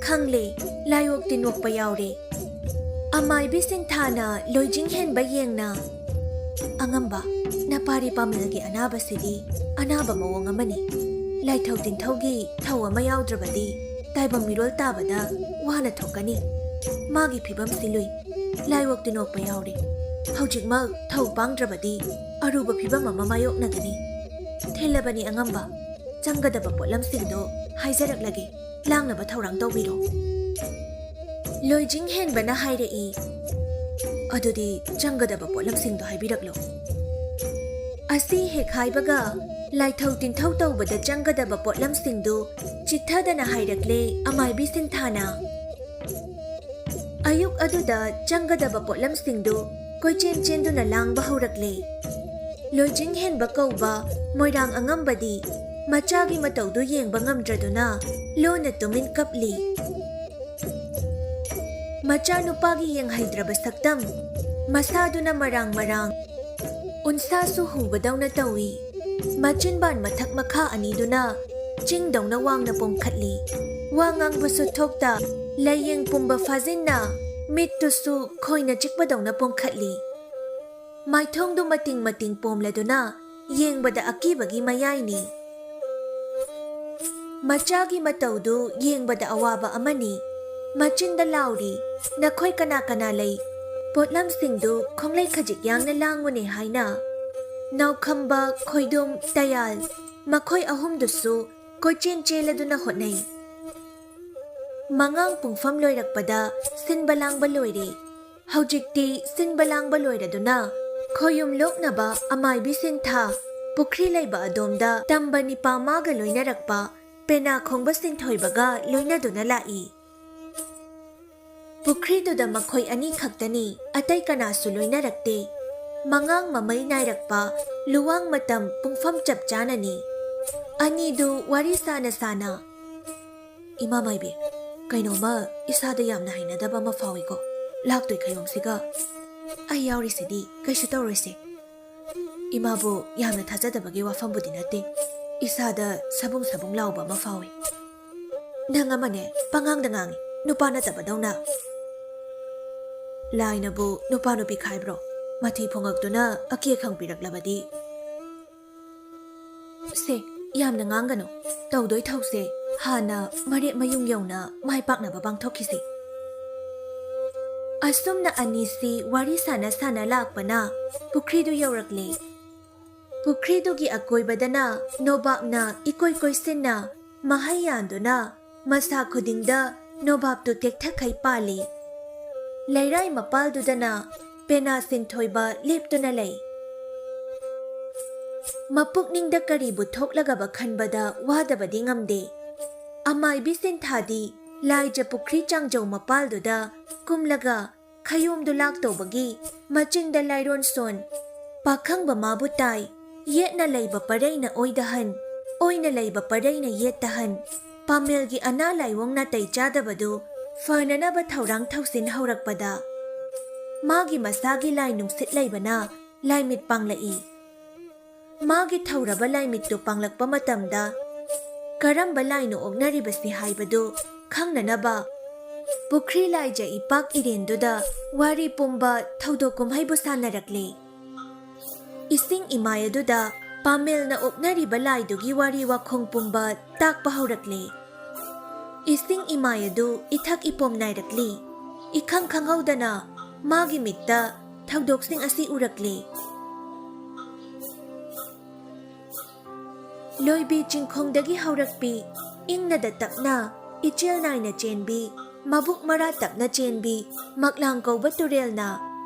ꯈꯪꯂꯦ, ꯂꯥꯏꯑꯣꯛ ꯇꯤꯟꯑꯣꯛꯄ ꯌꯥꯎꯔꯦ꯫ ꯑꯃꯥꯏꯕꯤ ꯁꯤꯟꯊꯥꯅ ꯂꯣꯏꯖꯤꯡ ꯍꯦꯟꯕ ꯌꯦꯡꯅ, "ꯑꯉꯝꯕ, ꯅꯄꯥꯔꯤ ꯄꯥꯃꯦꯜꯒꯤ ꯑꯅꯥꯕꯁꯤꯗꯤ ꯑꯅꯥꯕ ꯃꯑꯣꯡ ꯑꯃꯅꯤ꯫ ꯂꯥꯏꯊꯧ ꯇꯤꯟꯊꯧꯒꯤ ꯊꯧ ꯑꯃ ꯌꯥꯎꯗ꯭ꯔꯕꯗꯤ ꯇꯥꯏꯕꯪ ꯃꯤꯔꯣꯜ ꯇꯥꯕꯗ ꯋꯥꯅ ꯊꯣꯛꯀꯅꯤ꯫ ꯃꯥꯒꯤ ꯐꯤꯕꯝꯁꯤ ꯂꯨꯏ꯫ ꯂꯥꯏꯑꯣꯛ ꯇꯤꯟꯑꯣꯛꯄ ꯌꯥꯎꯔꯦ꯫ ꯍꯧꯖꯤꯛꯃꯛ ꯊꯧ ꯄꯥꯡꯗ꯭ꯔꯕꯗꯤ ꯑꯔꯨꯕ ꯐꯤꯕꯝ ꯑꯃ ꯃꯥꯌꯣꯛꯅꯒꯅꯤ꯫ ꯊꯤꯜꯂꯕꯅꯤ ꯑꯉꯝꯕ, ꯆꯪꯒꯗꯕ ꯄꯣꯠꯂꯝꯁꯤꯡꯗꯣ ꯍꯥꯏꯖꯔꯛꯂꯒꯦ, ꯂꯥꯡꯅꯕ ꯊꯧꯔꯥꯡ ꯇꯧꯕꯤꯔꯣ꯫" ꯂꯣꯏꯖꯤꯡ ꯍꯦꯟꯕꯅ ꯍꯥꯏꯔꯛꯏ, "ꯑꯗꯨꯗꯤ ꯆꯪꯒꯗꯕ ꯄꯣꯠꯂꯝꯁꯤꯡꯗꯣ ꯍꯥꯏꯕꯤꯔꯛꯂꯣ꯫" ꯑꯁꯤ ꯍꯦꯛ ꯍꯥꯏꯕꯒ ꯂꯥꯏꯊꯧ ꯇꯤꯟꯊꯧ ꯇꯧꯕꯗ ꯆꯪꯒꯗꯕ ꯄꯣꯠꯂꯝꯁꯤꯡꯗꯨ ꯆꯤꯠꯊꯗꯅ ꯍꯥꯏꯔꯛꯂꯦ ꯑꯃꯥꯏꯕꯤ ꯁꯤꯟꯊꯥꯅ꯫ ꯑꯌꯨꯛ ꯑꯗꯨꯗ ꯆꯪꯒꯗꯕ ꯄꯣꯠꯂꯝꯁꯤꯡꯗꯨ ꯀꯣꯏꯆꯦꯟ ꯆꯦꯟꯗꯨꯅ ꯂꯥꯡꯕ ꯍꯧꯔꯛꯂꯦ꯫ ꯂꯣꯏꯖꯤꯡ ꯍꯦꯟꯕ ꯀꯧꯕ ꯃꯣꯏꯔꯥꯡ ꯑꯉꯝꯕꯗꯤ ꯃꯆꯥꯒꯤ ꯃꯇꯧꯗꯨ ꯌꯦꯡꯕ ꯉꯝꯗ꯭ꯔꯗꯨꯅ ꯂꯣꯟꯅ ꯇꯨꯃꯤꯟ ꯀꯞꯂꯤ꯫ ꯃꯆꯥꯅꯨꯄꯥꯒꯤ ꯌꯦꯡꯍꯩꯗ꯭ꯔꯕ ꯁꯛꯇꯝ, ꯃꯁꯥꯗꯨꯅ ꯃꯔꯥꯡ ꯃꯔꯥꯡ, ꯎꯟꯁꯥꯁꯨ ꯍꯨꯕꯗꯧꯅ ꯇꯧꯏ꯫ ꯃꯆꯤꯟꯕꯥꯟ ꯃꯊꯛ ꯃꯈꯥ ꯑꯅꯤꯗꯨꯅ ꯆꯤꯡꯗꯧꯅ ꯋꯥꯡꯅ ꯄꯣꯝꯈꯠꯂꯤ꯫ ꯋꯥ ꯉꯥꯡꯕꯁꯨ ꯊꯣꯛꯇ, ꯂꯩꯌꯦꯡ ꯄꯨꯝꯕ ꯐꯥꯖꯤꯟꯅ, ꯃꯤꯠꯇꯨꯁꯨ ꯈꯣꯏꯅ ꯆꯤꯛꯄꯗꯧꯅ ꯄꯣꯝꯈꯠꯂꯤ꯫ ꯃꯥꯏꯊꯣꯡꯗꯨ ꯃꯇꯤꯡ ꯃꯇꯤꯡ ꯄꯣꯝꯂꯗꯨꯅ ꯌꯦꯡꯕꯗ ꯑꯀꯤꯕꯒꯤ ꯃꯌꯥꯏꯅꯤ꯫ ꯃꯆꯥꯒꯤ ꯃꯇꯧꯗꯨ ꯌꯦꯡꯕꯗ ꯑꯋꯥꯕ ꯑꯃꯅꯤ꯫ ꯃꯆꯤꯟꯗ ꯂꯥꯎꯔꯤ, "ꯅꯈꯣꯏ ꯀꯅꯥ ꯀꯅꯥ ꯂꯩ? ꯄꯣꯠꯂꯝꯁꯤꯡꯗꯨ ꯈꯣꯡꯂꯩ ꯈꯖꯤꯛ ꯌꯥꯡꯅ ꯂꯥꯡꯉꯨꯅꯦ" ꯍꯥꯏꯅ꯫ ꯅꯥꯎꯈꯝꯕ, ꯈꯣꯏꯗꯨꯝ, ꯇꯌꯥꯜ ꯃꯈꯣꯏ ꯑꯍꯨꯝꯗꯨꯁꯨ ꯀꯣꯏꯆꯦꯟ ꯆꯦꯜꯂꯗꯨꯅ ꯍꯣꯠꯅꯩ꯫ ꯃꯉꯥꯡ ꯄꯨꯡꯐꯝ ꯂꯣꯏꯔꯛꯄꯗ ꯁꯤꯟꯕ ꯂꯥꯡꯕ ꯂꯣꯏꯔꯦ꯫ ꯍꯧꯖꯤꯛꯇꯤ ꯁꯤꯟꯕ ꯂꯥꯡꯕ ꯂꯣꯏꯔꯗꯨꯅ ꯈꯣꯌꯨꯝ ꯂꯣꯛꯅꯕ ꯑꯃꯥꯏꯕꯤ ꯁꯤꯟꯊꯥ ꯄꯨꯈ꯭ꯔꯤ ꯂꯩꯕ ꯑꯗꯣꯝꯗ ꯇꯝꯕ ꯅꯤꯄꯥ ꯃꯥꯒ ꯂꯣꯏꯅꯔꯛꯄ ꯄꯦꯅꯥ ꯈꯣꯡꯕ ꯁꯤꯟꯊꯣꯏꯕꯒ ꯂꯣꯏꯅꯗꯨꯅ ꯂꯥꯛꯏ꯫ ꯄꯨꯈ꯭ꯔꯤꯗꯨꯗ ꯃꯈꯣꯏ ꯑꯅꯤ ꯈꯛꯇꯅꯤ, ꯑꯇꯩ ꯀꯅꯥꯁꯨ ꯂꯣꯏꯅꯔꯛꯇꯦ꯫ ꯃꯉꯥꯡ ꯃꯃꯩ ꯅꯥꯏꯔꯛꯄ ꯂꯨꯋꯥꯡ ꯃꯇꯝ ꯄꯨꯡꯐꯝ ꯆꯞ ꯆꯥꯅꯅꯤ꯫ ꯑꯅꯤꯗꯨ ꯋꯥꯔꯤ ꯁꯥꯅ ꯁꯥꯅ, "ꯏꯃꯥ ꯃꯥꯏꯕꯤ, ꯀꯩꯅꯣꯝꯃ ꯏꯁꯥꯗ ꯌꯥꯝꯅ ꯍꯩꯅꯗꯕ ꯑꯃ ꯐꯥꯎꯏꯀꯣ꯫ ꯂꯥꯛꯇꯣꯏ ꯈꯌꯣꯡꯁꯤꯒ ꯑꯩ ꯌꯥꯎꯔꯤꯁꯤꯗꯤ ꯀꯩꯁꯨ ꯇꯧꯔꯣꯏꯁꯦ꯫ ꯏꯃꯥꯕꯨ ꯌꯥꯝꯅ ꯊꯥꯖꯗꯕꯒꯤ ꯋꯥꯐꯝꯕꯨꯗꯤ ꯅꯠꯇꯦ꯫ ꯏꯁꯥꯗ ꯁꯕꯨꯡ ꯁꯕꯨꯡ ꯂꯥꯎꯕ ꯑꯃ ꯐꯥꯎꯏ꯫ ꯅꯪ ꯑꯃꯅꯦ, ꯄꯉꯥꯡꯗ ꯉꯥꯡꯉꯤ, ꯅꯨꯄꯥ ꯅꯠꯇꯕꯗꯧꯅ꯫ ꯂꯥꯏꯅꯕꯨ ꯅꯨꯄꯥ ꯅꯨꯄꯤ ꯈꯥꯏꯕ꯭ꯔꯣ? ꯃꯊꯤ ꯐꯣꯡꯉꯛꯇꯨꯅ ꯑꯀꯦ ꯈꯪꯕꯤꯔꯛꯂꯕꯗꯤ꯫ ꯁꯦ, ꯌꯥꯝꯅ ꯉꯥꯡꯒꯅꯨ꯫ ꯇꯧꯗꯣꯏ ꯊꯧꯁꯦ ꯍꯥꯟꯅ ꯃꯔꯦꯛ ꯃꯌꯨꯡ ꯌꯧꯅ ꯃꯥꯏ ꯄꯥꯛꯅꯕ ꯄꯥꯡꯊꯣꯛꯈꯤꯁꯤ꯫ ꯑꯁꯨꯝꯅ ꯑꯅꯤꯁꯤ ꯋꯥꯔꯤ ꯁꯥꯟꯅ ꯁꯥꯟꯅ ꯂꯥꯛꯄꯅ ꯄꯨꯈ꯭ꯔꯤꯗꯨ ꯌꯧꯔꯛꯂꯦ꯫ ꯄꯨꯈ꯭ꯔꯤꯗꯨꯒꯤ ꯑꯀꯣꯏꯕꯗꯅ ꯅꯣꯕꯥꯞꯅ ꯏꯀꯣꯏ ꯀꯣꯏꯁꯤꯟꯅ ꯃꯍꯩ ꯌꯥꯟꯗꯨꯅ ꯃꯁꯥ ꯈꯨꯗꯤꯡꯗ ꯅꯣꯕꯥꯞꯇꯨ ꯇꯦꯛꯊꯈꯩ ꯄꯥꯜꯂꯤ꯫ ꯂꯩꯔꯥꯏ ꯃꯄꯥꯜꯗꯨꯗꯅ ꯄꯦꯅꯥ ꯁꯤꯟꯊꯣꯏꯕ ꯂꯦꯞꯇꯨꯅ ꯂꯩ꯫ ꯃꯄꯨꯛꯅꯤꯡꯗ ꯀꯔꯤꯕꯨ ꯊꯣꯛꯂꯒꯕ ꯈꯟꯕꯗ ꯋꯥꯗꯕꯗꯤ ꯉꯝꯗꯦ꯫ ꯑꯃꯥꯏꯕꯤ ꯁꯤꯟꯊꯥꯗꯤ ꯂꯥꯏꯖ ꯄꯨꯈ꯭ꯔꯤ ꯆꯥꯡꯖꯧ ꯃꯄꯥꯜꯗꯨꯗ ꯀꯨꯝꯂꯒ ꯈꯌꯣꯝꯗꯨ ꯂꯥꯛꯇꯧꯕꯒꯤ ꯃꯆꯤꯟꯗ ꯂꯥꯏꯔꯣꯟ ꯁꯣꯟ, ꯄꯥꯈꯪꯕ ꯃꯥꯕꯨ ꯇꯥꯏ, ꯌꯦꯠꯅ ꯂꯩꯕ ꯄꯔꯩꯅ ꯑꯣꯏꯗꯍꯟ, ꯑꯣꯏꯅ ꯂꯩꯕ ꯄꯔꯩꯅ ꯌꯦꯠꯇꯍꯟ, ꯄꯥꯃꯦꯜꯒꯤ ꯑꯅꯥ ꯂꯥꯏꯑꯣꯡ ꯅꯥꯇꯩ ꯆꯥꯗꯕꯗꯨ ꯐꯅꯅꯕ ꯊꯧꯔꯥꯡ ꯊꯧꯁꯤꯟ ꯍꯧꯔꯛꯄꯗ, ꯃꯥꯒꯤ ꯃꯁꯥꯒꯤ ꯂꯥꯏ ꯅꯨꯡꯁꯤꯠ ꯂꯩꯕꯅ ꯂꯥꯏꯃꯤꯠ ꯄꯥꯡꯂꯛꯏ꯫ ꯃꯥꯒꯤ ꯊꯧꯔꯕ ꯂꯥꯏꯃꯤꯠꯇꯨ ꯄꯥꯡꯂꯛꯄ ꯃꯇꯝꯗ ꯀꯔꯝꯕ ꯂꯥꯏꯅ ꯑꯣꯛꯅꯔꯤꯕꯁꯤ ꯍꯥꯏꯕꯗꯨ ꯈꯪꯅꯅꯕ ꯄꯨꯈ꯭ꯔꯤ ꯂꯥꯏꯖ ꯏꯄꯥꯛ ꯏꯔꯦꯟꯗꯨꯗ ꯋꯥꯔꯤ ꯄꯨꯝꯕ ꯊꯧꯗꯣꯛ ꯀꯨꯝꯍꯩꯕꯨ ꯁꯥꯟꯅꯔꯛꯂꯦ꯫ ꯏꯁꯤꯡ ꯏꯃꯥꯏ ꯑꯗꯨꯗ ꯄꯥꯃꯦꯜꯅ ꯑꯣꯛꯅꯔꯤꯕ ꯂꯥꯏꯗꯨꯒꯤ ꯋꯥꯔꯤ ꯋꯥꯈꯣꯡ ꯄꯨꯝꯕ ꯇꯥꯛꯄ ꯍꯧꯔꯛꯂꯦ꯫ ꯏꯁꯤꯡ ꯏꯃꯥꯏ ꯑꯗꯨ ꯏꯊꯛ ꯏꯄꯣꯝ ꯅꯥꯏꯔꯛꯂꯤ꯫ ꯏꯈꯪ ꯈꯪꯍꯧꯗꯅ ꯃꯥꯒꯤ ꯃꯤꯠꯇ ꯊꯧꯗꯣꯛꯁꯤꯡ ꯑꯁꯤ ꯎꯔꯛꯂꯦ꯫ ꯂꯣꯏꯕꯤ ꯆꯤꯡꯈꯣꯡꯗꯒꯤ ꯍꯧꯔꯛꯄꯤ, ꯏꯪꯅꯗ ꯇꯞꯅ ꯏꯆꯦꯜ ꯅꯥꯏꯅ ꯆꯦꯟꯕꯤ, ꯃꯕꯨꯛ ꯃꯔꯥ ꯇꯞꯅ ꯆꯦꯟꯕꯤ ꯃꯛꯂꯥꯡ ꯀꯧꯕ ꯇꯨꯔꯦꯜꯅ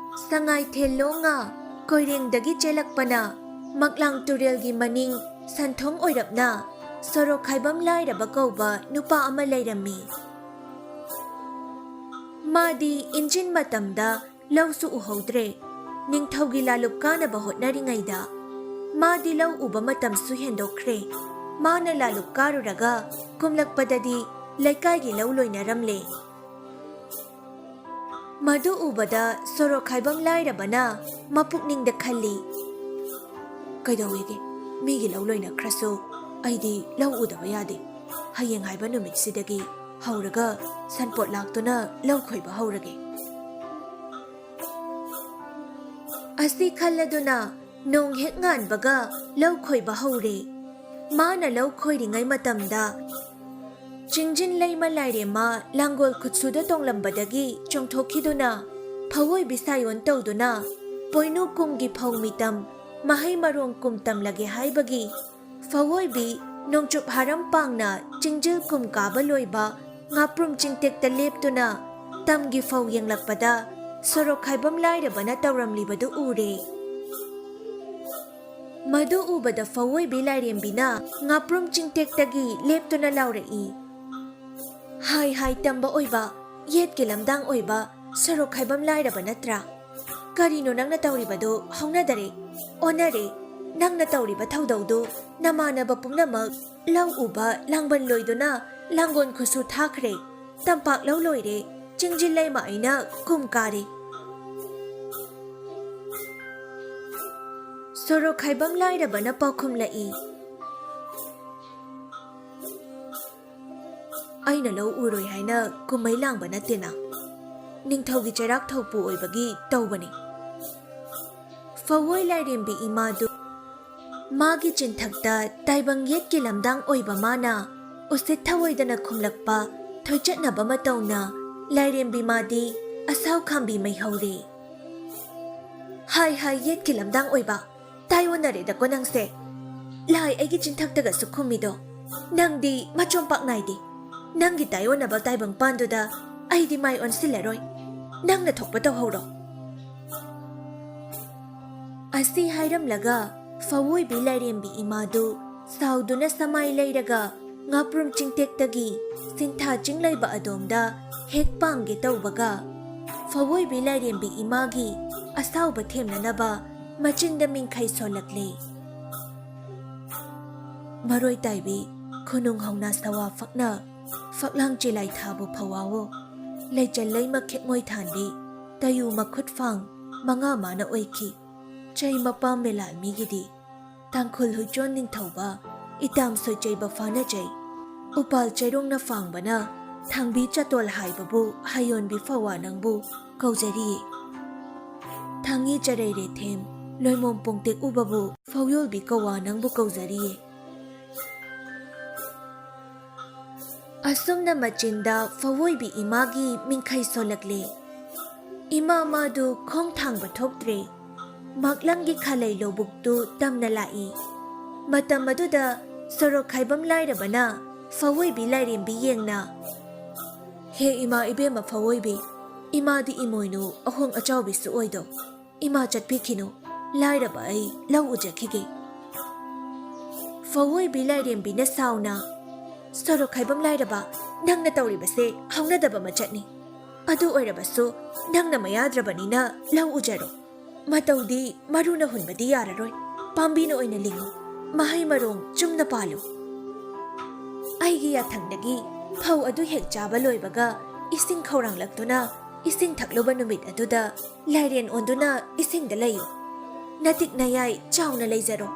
ꯁꯉꯥꯏꯊꯦꯜ ꯂꯣꯡꯉ ꯀꯣꯏꯔꯦꯡꯗꯒꯤ ꯆꯦꯜꯂꯛꯄꯅ ꯃꯛꯂꯥꯡ ꯇꯨꯔꯦꯜꯒꯤ ꯃꯅꯤꯡ ꯁꯟꯊꯣꯡ ꯑꯣꯏꯔꯞꯅ ꯁꯣꯔꯣꯛ ꯈꯥꯏꯕꯝ ꯂꯥꯏꯔꯕ ꯀꯧꯕ ꯅꯨꯄꯥ ꯑꯃ ꯂꯩꯔꯝꯃꯤ꯫ ꯃꯥꯗꯤ ꯏꯟꯖꯤꯟ ꯃꯇꯝꯗ ꯂꯧꯁꯨ ꯎꯍꯧꯗ꯭ꯔꯦ꯫ ꯅꯤꯡꯊꯧꯒꯤ ꯂꯥꯂꯨꯞ ꯀꯥꯅꯕ ꯍꯣꯠꯅꯔꯤꯉꯩꯗ ꯃꯥꯗꯤ ꯂꯧ ꯎꯕ ꯃꯇꯝꯁꯨ ꯍꯦꯟꯗꯣꯛꯈ꯭ꯔꯦ꯫ ꯃꯥꯅ ꯂꯥꯂꯨꯞ ꯀꯥꯔꯨꯔꯒ ꯀꯨꯝꯂꯛꯄꯗꯗꯤ ꯂꯩꯀꯥꯏꯒꯤ ꯂꯧ ꯂꯣꯏꯅꯔꯝꯂꯦ꯫ ꯃꯗꯨ ꯎꯕꯗ ꯁꯣꯔꯣꯛ ꯈꯥꯏꯕꯝ ꯂꯥꯏꯔꯕꯅ ꯃꯄꯨꯛꯅꯤꯡꯗ ꯈꯜꯂꯤ, "ꯀꯩꯗꯧꯋꯦꯒꯦ? ꯃꯤꯒꯤ ꯂꯧ ꯂꯣꯏꯅꯈ꯭ꯔꯁꯨ ꯑꯩꯗꯤ ꯂꯧ ꯎꯗꯕ ꯌꯥꯗꯦ꯫ ꯍꯌꯦꯡ ꯍꯥꯏꯕ ꯅꯨꯃꯤꯠꯁꯤꯗꯒꯤ ꯍꯧꯔꯒ ꯁꯟꯄꯣꯠ ꯂꯥꯛꯇꯨꯅ ꯂꯧ ꯈꯣꯏꯕ ꯍꯧꯔꯒꯦ"꯫ ꯑꯁꯤ ꯈꯜꯂꯗꯨꯅ ꯅꯣꯡ ꯍꯦꯛ ꯉꯥꯟꯕꯒ ꯂꯧ ꯈꯣꯏꯕ ꯍꯧꯔꯦ꯫ ꯃꯥꯅ ꯂꯧ ꯈꯣꯏꯔꯤꯉꯩ ꯃꯇꯝꯗ ꯆꯤꯡꯖꯤꯟ ꯂꯩꯃ ꯂꯥꯏꯔꯦꯝꯃ ꯂꯥꯡꯒꯣꯜ ꯈꯨꯠꯁꯨꯗ ꯇꯣꯡꯂꯝꯕꯗꯒꯤ ꯆꯣꯡꯊꯣꯛꯈꯤꯗꯨꯅ ꯐꯧꯑꯣꯏꯕꯤ ꯁꯥꯌꯣꯟ ꯇꯧꯗꯨꯅ ꯄꯣꯏꯅꯨ ꯀꯨꯝꯒꯤ ꯐꯧ ꯃꯤꯇꯝ ꯃꯍꯩ ꯃꯔꯣꯡ ꯀꯨꯝ ꯇꯝꯂꯒꯦ ꯍꯥꯏꯕꯒꯤ ꯐꯧꯑꯣꯏꯕꯤ ꯅꯣꯡꯆꯨꯞ ꯍꯥꯔꯝ ꯄꯥꯡꯅ ꯆꯤꯡꯖꯤꯜ ꯀꯨꯝ ꯀꯥꯕ ꯂꯣꯏꯕ ꯉꯥꯄ꯭ꯔꯨꯝ ꯆꯤꯡꯇꯦꯛꯇ ꯂꯦꯞꯇꯨꯅ ꯇꯝꯒꯤ ꯐꯧ ꯌꯦꯡꯂꯛꯄꯗ ꯁꯣꯔꯣꯛ ꯈꯥꯏꯕꯝ ꯂꯥꯏꯔꯕꯅ ꯇꯧꯔꯝꯂꯤꯕꯗꯨ ꯎꯔꯦ꯫ ꯃꯗꯨ ꯎꯕꯗ ꯐꯧꯑꯣꯏꯕꯤ ꯂꯥꯏꯔꯦꯝꯕꯤꯅ ꯉꯥꯄ꯭ꯔꯨꯝ ꯆꯤꯡꯇꯦꯛꯇꯒꯤ ꯂꯦꯞꯇꯨꯅ ꯂꯥꯎꯔꯛꯏ, "ꯍꯥꯏ ꯍꯥꯏ ꯇꯝꯕ ꯑꯣꯏꯕ, ꯌꯦꯠꯀꯤ ꯂꯝꯗꯥꯡ ꯑꯣꯏꯕ, ꯁꯣꯔꯣꯛ ꯈꯥꯏꯕꯝ ꯂꯥꯏꯔꯕ ꯅꯠꯇ꯭ꯔꯥ? ꯀꯔꯤꯅꯣ ꯅꯪꯅ ꯇꯧꯔꯤꯕꯗꯨ? ꯍꯧꯅꯗꯔꯦ, ꯑꯣꯟꯅꯔꯦ꯫ ꯅꯪꯅ ꯇꯧꯔꯤꯕ ꯊꯧꯗꯧꯗꯨ ꯅꯃꯥꯟꯅꯕ ꯄꯨꯝꯅꯃꯛ ꯂꯧ ꯎꯕ ꯂꯥꯡꯕꯟ ꯂꯣꯏꯗꯨꯅ ꯂꯥꯡꯒꯣꯜ ꯈꯨꯠꯁꯨ ꯊꯥꯈ꯭ꯔꯦ꯫ ꯇꯝꯄꯥꯛ ꯂꯧ ꯂꯣꯏꯔꯦ, ꯆꯤꯡꯖꯤꯜ ꯂꯩꯃ ꯑꯩꯅ ꯀꯨꯝ ꯀꯥꯔꯦ"꯫ ꯁꯣꯔꯣꯛ ꯈꯥꯏꯕꯝ ꯂꯥꯏꯔꯕꯅ ꯄꯥꯎꯈꯨꯝꯂꯛꯏ, "ꯑꯩꯅ ꯂꯧ ꯎꯔꯣꯏ ꯍꯥꯏꯅ ꯀꯨꯝꯍꯩ ꯂꯥꯡꯕ ꯅꯠꯇꯦꯅ, ꯅꯤꯡꯊꯧꯒꯤ ꯆꯩꯔꯥꯛ ꯊꯧꯄꯨ ꯑꯣꯏꯕꯒꯤ ꯇꯧꯕꯅꯤ"꯫ ꯐꯧꯑꯣꯏ ꯂꯥꯏꯔꯦꯝꯕꯤ ꯏꯃꯥꯗꯨ ꯃꯥꯒꯤ ꯆꯤꯟꯊꯛꯇ ꯇꯥꯏꯕꯪ ꯌꯦꯠꯀꯤ ꯂꯝꯗꯥꯡ ꯑꯣꯏꯕ ꯃꯥꯅ ꯎꯁꯤꯠ ꯊꯑꯣꯏꯗꯅ ꯈꯨꯝꯂꯛꯄ ꯊꯣꯏꯆꯠꯅꯕ ꯃꯇꯧꯅ ꯂꯥꯏꯔꯦꯝꯕꯤ ꯃꯥꯗꯤ ꯑꯁꯥꯎ ꯈꯥꯝꯕꯤ ꯃꯩꯍꯧꯔꯦ꯫ "ꯍꯥꯏ ꯍꯥꯏ ꯌꯦꯠꯀꯤ ꯂꯝꯗꯥꯡ ꯑꯣꯏꯕ, ꯇꯥꯏꯑꯣꯟꯅꯔꯦꯗꯀꯣ ꯅꯪꯁꯦ꯫ ꯂꯥꯏ ꯑꯩꯒꯤ ꯆꯤꯟꯊꯛꯇꯒꯁꯨ ꯈꯨꯝꯃꯤꯗꯣ꯫ ꯅꯪꯗꯤ ꯃꯆꯣꯝ ꯄꯥꯛ ꯅꯥꯏꯗꯦ꯫ ꯅꯪꯒꯤ ꯇꯥꯏꯑꯣꯟꯅꯕ ꯇꯥꯏꯕꯪ ꯄꯥꯟꯗꯨꯗ ꯑꯩꯗꯤ ꯃꯥꯏ ꯑꯣꯟꯁꯤꯜꯂꯔꯣꯏ꯫ ꯅꯪꯅ ꯊꯣꯛꯄ ꯇꯧꯍꯧꯔꯣ"꯫ ꯑꯁꯤ ꯍꯥꯏꯔꯝꯂꯒ ꯐꯧꯑꯣꯏꯕꯤ ꯂꯥꯏꯔꯦꯝꯕꯤ ꯏꯃꯥꯗꯨ ꯁꯥꯎꯗꯨꯅ ꯁꯃꯥꯏ ꯂꯩꯔꯒ ꯉꯥꯄ꯭ꯔꯨꯝ ꯆꯤꯡꯇꯦꯛꯇꯒꯤ ꯁꯤꯟꯊꯥ ꯆꯤꯡ ꯂꯩꯕ ꯑꯗꯣꯝꯗ ꯍꯦꯛ ꯄꯥꯡꯒꯦ ꯇꯧꯕꯒ, ꯐꯋꯣꯏꯕꯤ ꯂꯥꯏꯔꯦꯝꯕꯤ ꯏꯃꯥꯒꯤ ꯑꯁꯥꯎꯕ ꯊꯦꯝꯅꯅꯕ ꯃꯆꯤꯟꯗ ꯃꯤꯡꯈꯩ ꯁꯣꯜꯂꯛꯂꯦ꯫ ꯃꯔꯣꯏ ꯇꯥꯏꯕꯤ, ꯈꯨꯅꯨꯡ ꯍꯧꯅ ꯁꯋꯥ ꯐꯛꯅ, ꯐꯛꯂꯥꯡ ꯆꯤꯂꯥꯏ ꯊꯥꯕꯨ ꯐꯋꯥꯋꯣ, ꯂꯩꯆꯜ ꯂꯩꯃ ꯈꯦꯛꯃꯣꯏ ꯊꯥꯟꯕꯤ, ꯇꯌꯨ ꯃꯈꯨꯠ ꯐꯥꯡ ꯃꯉꯥ ꯃꯥꯅ ꯑꯣꯏꯈꯤ꯫ ꯆꯩ ꯃꯄꯥꯝ ꯃꯦꯂꯥꯜ ꯃꯤꯒꯤꯗꯤ, ꯇꯥꯡꯈꯨꯜ ꯍꯨꯏꯆꯣꯟ ꯅꯤꯡꯊꯧꯕ, ꯏꯇꯥꯝ ꯁꯣꯏꯆꯩꯕ ꯐꯥꯅꯆꯩ, ꯎꯄꯥꯜ ꯆꯩꯔꯣꯡꯅ ꯐꯥꯡꯕꯅ ꯊꯥꯡꯕꯤ ꯆꯇꯣꯜ ꯍꯥꯏꯕꯕꯨ ꯍꯌꯣꯟꯕꯤ ꯐꯋꯥ ꯅꯪꯕꯨ ꯀꯧꯖꯔꯤꯌꯦ꯫ ꯊꯥꯡꯉꯤ ꯆꯔꯩ ꯔꯦꯊꯦꯝ, ꯂꯣꯏꯃꯣꯝ ꯄꯣꯡꯇꯦꯛ ꯎꯕꯕꯨ ꯐꯧꯌꯣꯜꯕꯤ ꯀꯧꯋꯥ ꯅꯪꯕꯨ ꯀꯧꯖꯔꯤꯌꯦ꯫ ꯑꯁꯨꯝꯅ ꯃꯆꯤꯟꯗ ꯐꯧꯑꯣꯏꯕꯤ ꯏꯃꯥꯒꯤ ꯃꯤꯡꯈꯩ ꯁꯣꯜꯂꯛꯂꯦ꯫ ꯏꯃꯥ ꯃꯥꯗꯨ ꯈꯣꯡ ꯊꯥꯡꯕ ꯊꯣꯛꯇ꯭ꯔꯦ꯫ ꯃꯥꯛꯂꯪꯒꯤ ꯈꯥꯂꯩ ꯂꯧꯕꯨꯛꯇꯨ ꯇꯝꯅ ꯂꯥꯛꯏ꯫ ꯃꯇꯝ ꯑꯗꯨꯗ ꯁꯣꯔꯣꯛ ꯈꯥꯏꯕꯝ ꯂꯥꯏꯔꯕꯅ ꯐꯧꯑꯣꯏꯕꯤ ꯂꯥꯏꯔꯦꯝꯕꯤ ꯌꯦꯡꯅ, "ꯍꯦ ꯏꯃꯥ ꯏꯕꯦꯝꯃ ꯐꯧꯑꯣꯏꯕꯤ, ꯏꯃꯥꯗꯤ ꯏꯃꯣꯏꯅꯨ ꯑꯍꯣꯡ ꯑꯆꯥꯎꯕꯤꯁꯨ ꯑꯣꯏꯗꯧ꯫ ꯏꯃꯥ ꯆꯠꯄꯤꯈꯤꯅꯨ, ꯂꯥꯏꯔꯕ ꯑꯩ ꯂꯧ ꯎꯖꯈꯤꯒꯦ꯫" ꯐꯧꯑꯣꯏꯕꯤ ꯂꯥꯏꯔꯦꯝꯕꯤꯅ ꯁꯥꯎꯅ, "ꯁꯣꯔꯣꯛ ꯈꯥꯏꯕꯝ ꯂꯥꯏꯔꯕ, ꯅꯪꯅ ꯇꯧꯔꯤꯕꯁꯦ ꯍꯧꯅꯗꯕ ꯃꯆꯠꯅꯤ꯫ ꯑꯗꯨ ꯑꯣꯏꯔꯕꯁꯨ ꯅꯪꯅ ꯃꯌꯥꯗ꯭ꯔꯕꯅꯤꯅ ꯂꯧ ꯎꯖꯔꯣ꯫ ꯃꯇꯧꯗꯤ ꯃꯔꯨꯅ ꯍꯨꯟꯕꯗꯤ ꯌꯥꯔꯔꯣꯏ, ꯄꯥꯝꯕꯤꯅ ꯑꯣꯏꯅ ꯂꯤꯡꯉꯨ, ꯃꯍꯩ ꯃꯔꯣꯡ ꯆꯨꯝꯅ ꯄꯥꯜꯂꯨ꯫" ꯑꯩꯒꯤ ꯌꯥꯊꯪꯗꯒꯤ ꯐꯧ ꯑꯗꯨ ꯍꯦꯛ ꯆꯥꯕ ꯂꯣꯏꯕꯒ ꯏꯁꯤꯡ ꯈꯧꯔꯥꯡꯂꯛꯇꯨꯅ ꯏꯁꯤꯡ ꯊꯛꯂꯨꯕ ꯅꯨꯃꯤꯠ ꯑꯗꯨꯗ ꯂꯥꯏꯔꯦꯟ ꯑꯣꯟꯗꯨꯅ ꯏꯁꯤꯡꯗ ꯂꯩꯌꯨ꯫ ꯅꯇꯤꯛ ꯅꯌꯥꯏ ꯆꯥꯎꯅ ꯂꯩꯖꯔꯣ꯫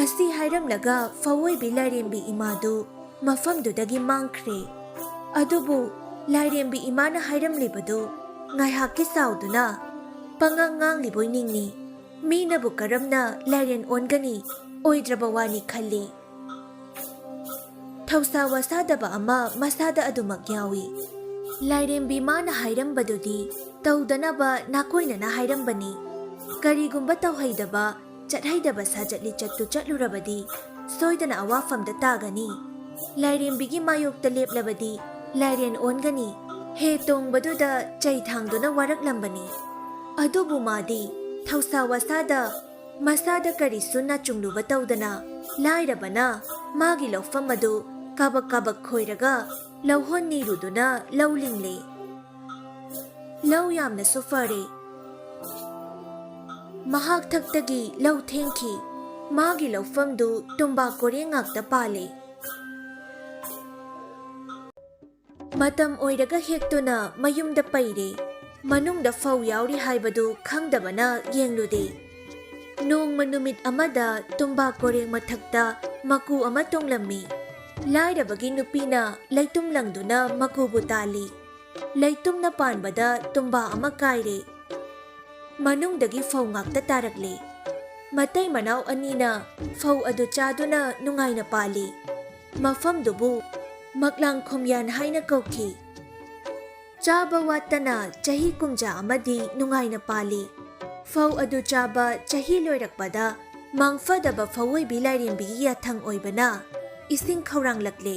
ꯑꯁꯤ ꯍꯥꯏꯔꯝꯂꯒ ꯐꯧꯑꯣꯏꯕꯤ ꯂꯥꯏꯔꯦꯝꯕꯤ ꯏꯃꯥꯗꯨ ꯃꯐꯝꯗꯨꯗꯒꯤ ꯃꯥꯡꯈ꯭ꯔꯦ꯫ ꯑꯗꯨꯕꯨ ꯂꯥꯏꯔꯦꯝꯕꯤ ꯏꯃꯥꯅ ꯍꯥꯏꯔꯝꯂꯤꯕꯗꯨ ꯉꯥꯏꯍꯥꯛꯀꯤ ꯆꯥꯎꯗꯨꯅ ꯄꯉꯥꯡ ꯉꯥꯡꯂꯤꯕꯣꯏ ꯅꯤꯡꯏ꯫ ꯃꯤꯅꯕꯨ ꯀꯔꯝꯅ ꯂꯥꯏꯔꯦꯟ ꯑꯣꯟꯒꯅꯤ? ꯑꯣꯏꯗ꯭ꯔꯕ ꯋꯥꯅꯤ ꯈꯜꯂꯤ꯫ ꯊꯧꯁꯥ ꯋꯥꯁꯥꯗꯕ ꯑꯃ ꯃꯁꯥꯗ ꯑꯗꯨꯃꯛ ꯌꯥꯎꯏ꯫ ꯂꯥꯏꯔꯦꯝꯕꯤ ꯃꯥꯅ ꯍꯥꯏꯔꯝꯕꯗꯨꯗꯤ ꯇꯧꯗꯅꯕ ꯅꯥꯀꯣꯏꯅꯅ ꯍꯥꯏꯔꯝꯕꯅꯤ꯫ ꯀꯔꯤꯒꯨꯝꯕ ꯇꯧꯍꯩꯗꯕ, ꯆꯠꯍꯩꯗꯕ ꯁꯥꯖꯠ ꯂꯤꯆꯠꯇꯨ ꯆꯠꯂꯨꯔꯕꯗꯤ ꯁꯣꯏꯗꯅ ꯑꯋꯥꯐꯝꯗ ꯇꯥꯒꯅꯤ꯫ ꯂꯥꯏꯔꯦꯝꯕꯤꯒꯤ ꯃꯥꯌꯣꯛꯇ ꯂꯦꯞꯂꯕꯗꯤ ꯂꯥꯏꯔꯦꯟ ꯑꯣꯟꯒꯅꯤ꯫ ꯍꯦ ꯇꯣꯡꯕꯗꯨꯗ ꯆꯩ ꯊꯥꯡꯗꯨꯅ ꯋꯥꯔꯛꯂꯝꯕꯅꯤ꯫ ꯑꯗꯨꯕꯨ ꯃꯥꯗꯤ ꯊꯧꯁꯥ ꯋꯥꯁꯥꯗ ꯃꯁꯥꯗ ꯀꯔꯤꯁꯨ ꯅꯥꯆꯨꯡꯂꯨꯕ ꯇꯧꯗꯅ ꯂꯥꯏꯔꯕꯅ ꯃꯥꯒꯤ ꯂꯧꯐꯝ ꯑꯗꯨ ꯀꯥꯕꯛ ꯀꯥꯕꯛ ꯈꯣꯏꯔꯒ ꯂꯧꯍꯣꯟ ꯅꯤꯔꯨꯗꯨꯅ ꯂꯧ ꯂꯤꯡꯂꯦ꯫ ꯂꯧ ꯌꯥꯝꯅꯁꯨ ꯐꯔꯦ꯫ ꯃꯍꯥꯛ ꯊꯛꯇꯒꯤ ꯂꯧ ꯊꯦꯡꯈꯤ꯫ ꯃꯥꯒꯤ ꯂꯧꯐꯝꯗꯨ ꯇꯨꯝꯕꯥ ꯀꯣꯔꯦꯡ ꯉꯥꯛꯇ ꯄꯥꯜꯂꯦ꯫ ꯃꯇꯝ ꯑꯣꯏꯔꯒ ꯍꯦꯛꯇꯨꯅ ꯃꯌꯨꯝꯗ ꯄꯩꯔꯦ꯫ ꯃꯅꯨꯡꯗ ꯐꯧ ꯌꯥꯎꯔꯤ ꯍꯥꯏꯕꯗꯨ ꯈꯪꯗꯕꯅ ꯌꯦꯡꯂꯨꯗꯦ꯫ ꯅꯣꯡꯃ ꯅꯨꯃꯤꯠ ꯑꯃꯗ ꯇꯨꯝꯕꯥ ꯀꯣꯔꯦꯡ ꯃꯊꯛꯇ ꯃꯀꯨ ꯑꯃ ꯇꯣꯡꯂꯝꯃꯤ꯫ ꯂꯥꯏꯔꯕꯒꯤ ꯅꯨꯄꯤꯅ ꯂꯩꯇꯨꯝ ꯂꯪꯗꯨꯅ ꯃꯀꯨꯕꯨ ꯇꯥꯜꯂꯤ꯫ ꯂꯩꯇꯨꯝꯅ ꯄꯥꯟꯕꯗ ꯇꯨꯝꯕꯥ ꯑꯃ ꯀꯥꯏꯔꯦ꯫ ꯃꯅꯨꯡꯗꯒꯤ ꯐꯧ ꯉꯥꯛꯇ ꯇꯥꯔꯛꯂꯦ꯫ ꯃꯇꯩ ꯃꯅꯥꯎ ꯑꯅꯤꯅ ꯐꯧ ꯑꯗꯨ ꯆꯥꯗꯨꯅ ꯅꯨꯡꯉꯥꯏꯅ ꯄꯥꯜꯂꯤ꯫ ꯃꯐꯝꯗꯨꯕꯨ ꯃꯛꯂꯥꯡ ꯈꯣꯝꯌꯥꯟ ꯍꯥꯏꯅ ꯀꯧꯈꯤ꯫ ꯆꯥꯕ ꯋꯥꯠꯇꯅ ꯆꯍꯤ ꯀꯨꯝꯖꯥ ꯑꯃꯗꯤ ꯅꯨꯡꯉꯥꯏꯅ ꯄꯥꯜꯂꯤ꯫ ꯐꯧ ꯑꯗꯨ ꯆꯥꯕ ꯆꯍꯤ ꯂꯣꯏꯔꯛꯄꯗ ꯃꯥꯡꯐꯗꯕ ꯐꯧꯑꯣꯏꯕꯤ ꯂꯥꯏꯔꯦꯝꯕꯤꯒꯤ ꯌꯥꯊꯪ ꯑꯣꯏꯕꯅ ꯏꯁꯤꯡ ꯈꯧꯔꯥꯡꯂꯛꯂꯦ꯫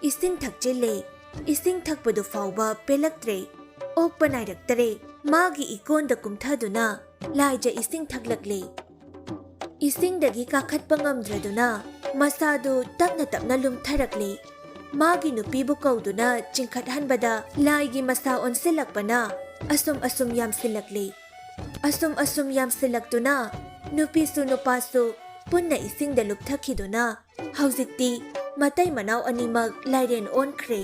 ꯏꯁꯤꯡ ꯊꯛꯆꯤꯜꯂꯦ꯫ ꯏꯁꯤꯡ ꯊꯛꯄꯗꯨ ꯐꯥꯎꯕ ꯄꯦꯜꯂꯛꯇ꯭ꯔꯦ꯫ ꯑꯣꯛꯄ ꯅꯥꯏꯔꯛꯇꯔꯦ꯫ ꯃꯥꯒꯤ ꯏꯀꯣꯟꯗ ꯀꯨꯝꯊꯗꯨꯅ ꯂꯥꯏꯖ ꯏꯁꯤꯡ ꯊꯛꯂꯛꯂꯦ꯫ ꯏꯁꯤꯡꯗꯒꯤ ꯀꯥꯈꯠꯄ ꯉꯝꯗ꯭ꯔꯗꯨꯅ ꯃꯁꯥꯗꯨ ꯇꯞꯅ ꯇꯞꯅ ꯂꯨꯝꯊꯔꯛꯂꯦ꯫ ꯃꯥꯒꯤ ꯅꯨꯄꯤꯕꯨ ꯀꯧꯗꯨꯅ ꯆꯤꯡꯈꯠꯍꯟꯕꯗ ꯂꯥꯏꯒꯤ ꯃꯁꯥ ꯑꯣꯟꯁꯤꯜꯂꯛꯄꯅ ꯑꯁꯨꯝ ꯑꯁꯨꯝ ꯌꯥꯝꯁꯤꯜꯂꯛꯂꯦ꯫ ꯑꯁꯨꯝ ꯑꯁꯨꯝ ꯌꯥꯝꯁꯤꯜꯂꯛꯇꯨꯅ ꯅꯨꯄꯤꯁꯨ ꯅꯨꯄꯥꯁꯨ ꯄꯨꯟꯅ ꯏꯁꯤꯡꯗ ꯂꯨꯞꯊꯈꯤꯗꯨꯅ ꯍꯧꯖꯤꯛꯇꯤ ꯃꯇꯩ ꯃꯅꯥꯎ ꯑꯅꯤꯃꯛ ꯂꯥꯏꯔꯦꯟ ꯑꯣꯟꯈ꯭ꯔꯦ꯫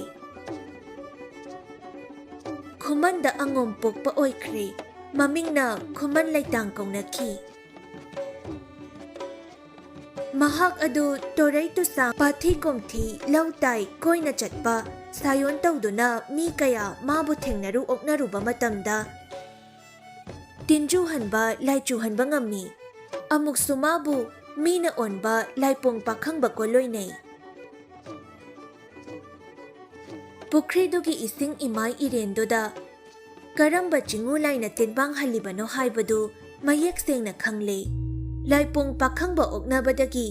ꯈꯨꯃꯟꯗ ꯑꯉꯣꯝ ꯄꯣꯛꯄ ꯑꯣꯏꯈ꯭ꯔꯦ꯫ ꯃꯃꯤꯡꯅ ꯈꯨꯃꯟ ꯂꯩꯇꯥꯡ ꯀꯧꯅꯈꯤ꯫ ꯃꯍꯥꯛ ꯑꯗꯨ ꯇꯣꯔꯩ ꯇꯨꯁꯥꯡ, ꯄꯥꯊꯤ ꯀꯣꯝꯊꯤ, ꯂꯧ ꯇꯥꯏ, ꯀꯣꯏꯅ ꯆꯠꯄ, ꯁꯥꯌꯣꯟ ꯇꯧꯗꯨꯅ ꯃꯤ ꯀꯌꯥ ꯃꯥꯕꯨ ꯊꯦꯡꯅꯔꯨ ꯑꯣꯛꯅꯔꯨꯕ ꯃꯇꯝꯗ ꯇꯤꯟꯖꯨ ꯍꯟꯕ, ꯂꯥꯏꯆꯨ ꯍꯟꯕ ꯉꯝꯃꯤ꯫ ꯑꯃꯨꯛꯁꯨ ꯃꯥꯕꯨ ꯃꯤꯅ ꯑꯣꯟꯕ ꯂꯥꯏꯄꯣꯡ ꯄꯥꯈꯪꯕ ꯀꯣꯜꯂꯣꯏꯅꯩ꯫ ꯄꯨꯈ꯭ꯔꯤꯗꯨꯒꯤ ꯏꯁꯤꯡ ꯏꯃꯥꯏ ꯏꯔꯦꯟꯗꯨꯗ ꯀꯔꯝꯕ ꯆꯤꯡꯉꯨ ꯂꯥꯏꯅ ꯇꯤꯟꯕꯥꯡ ꯍꯜꯂꯤꯕꯅꯣ ꯍꯥꯏꯕꯗꯨ ꯃꯌꯦꯛ ꯁꯦꯡꯅ ꯈꯪꯂꯦ꯫ ꯂꯥꯏꯄꯣꯡ ꯄꯥꯈꯪꯕ ꯑꯣꯛꯅꯕꯗꯒꯤ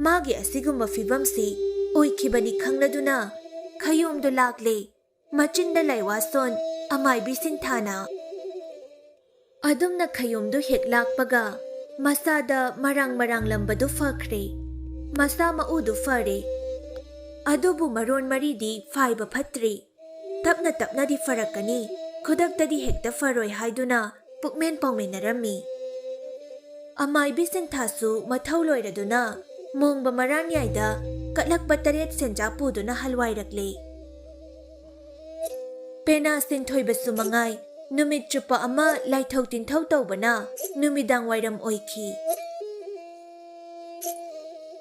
ꯃꯥꯒꯤ ꯑꯁꯤꯒꯨꯝꯕ ꯐꯤꯕꯝꯁꯤ ꯑꯣꯏꯈꯤꯕꯅꯤ ꯈꯪꯂꯗꯨꯅ ꯈꯌꯣꯝꯗꯨ ꯂꯥꯛꯂꯦ꯫ ꯃꯆꯤꯟꯗ ꯂꯥꯏꯋꯥꯁꯣꯟ, ꯑꯃꯥꯏꯕꯤ ꯁꯤꯟꯊꯥꯅ꯫ ꯑꯗꯨꯝꯅ ꯈꯌꯣꯝꯗꯨ ꯍꯦꯛ ꯂꯥꯛꯄꯒ ꯃꯁꯥꯗ ꯃꯔꯥꯡ ꯃꯔꯥꯡꯂꯝꯕꯗꯨ ꯐꯈ꯭ꯔꯦ꯫ ꯃꯁꯥ ꯃꯎꯗꯨ ꯐꯔꯦ꯫ ꯑꯗꯨꯕꯨ ꯃꯔꯣꯟ ꯃꯔꯤꯗꯤ ꯐꯥꯏꯕ ꯐꯠꯇ꯭ꯔꯤ꯫ ꯇꯞꯅ ꯇꯞꯅꯗꯤ ꯐꯔꯛꯀꯅꯤ, ꯈꯨꯗꯛꯇꯗꯤ ꯍꯦꯛꯇ ꯐꯔꯣꯏ ꯍꯥꯏꯗꯨꯅ ꯄꯨꯛꯃꯦꯟ ꯄꯥꯎꯃꯦꯟꯅꯔꯝꯃꯤ꯫ ꯑꯃꯥꯏꯕꯤ ꯁꯤꯟꯊꯥꯁꯨ ꯃꯊꯧ ꯂꯣꯏꯔꯗꯨꯅ ꯃꯣꯡꯕ ꯃꯔꯥꯟꯌꯥꯏꯗ ꯀꯠꯂꯛꯄ ꯇꯔꯦꯠ ꯁꯦꯟꯖꯥ ꯄꯨꯗꯨꯅ ꯍꯜꯋꯥꯏꯔꯛꯂꯦ꯫ ꯄꯦꯅꯥ ꯁꯤꯟꯊꯣꯏꯕꯁꯨ ꯃꯉꯥꯏ, ꯅꯨꯃꯤꯠ ꯆꯨꯞꯄ ꯑꯃ ꯂꯥꯏꯊꯧ ꯇꯤꯟꯊꯧ ꯇꯧꯕꯅ ꯅꯨꯃꯤꯗꯥꯡ ꯋꯥꯏꯔꯝ ꯑꯣꯏꯈꯤ꯫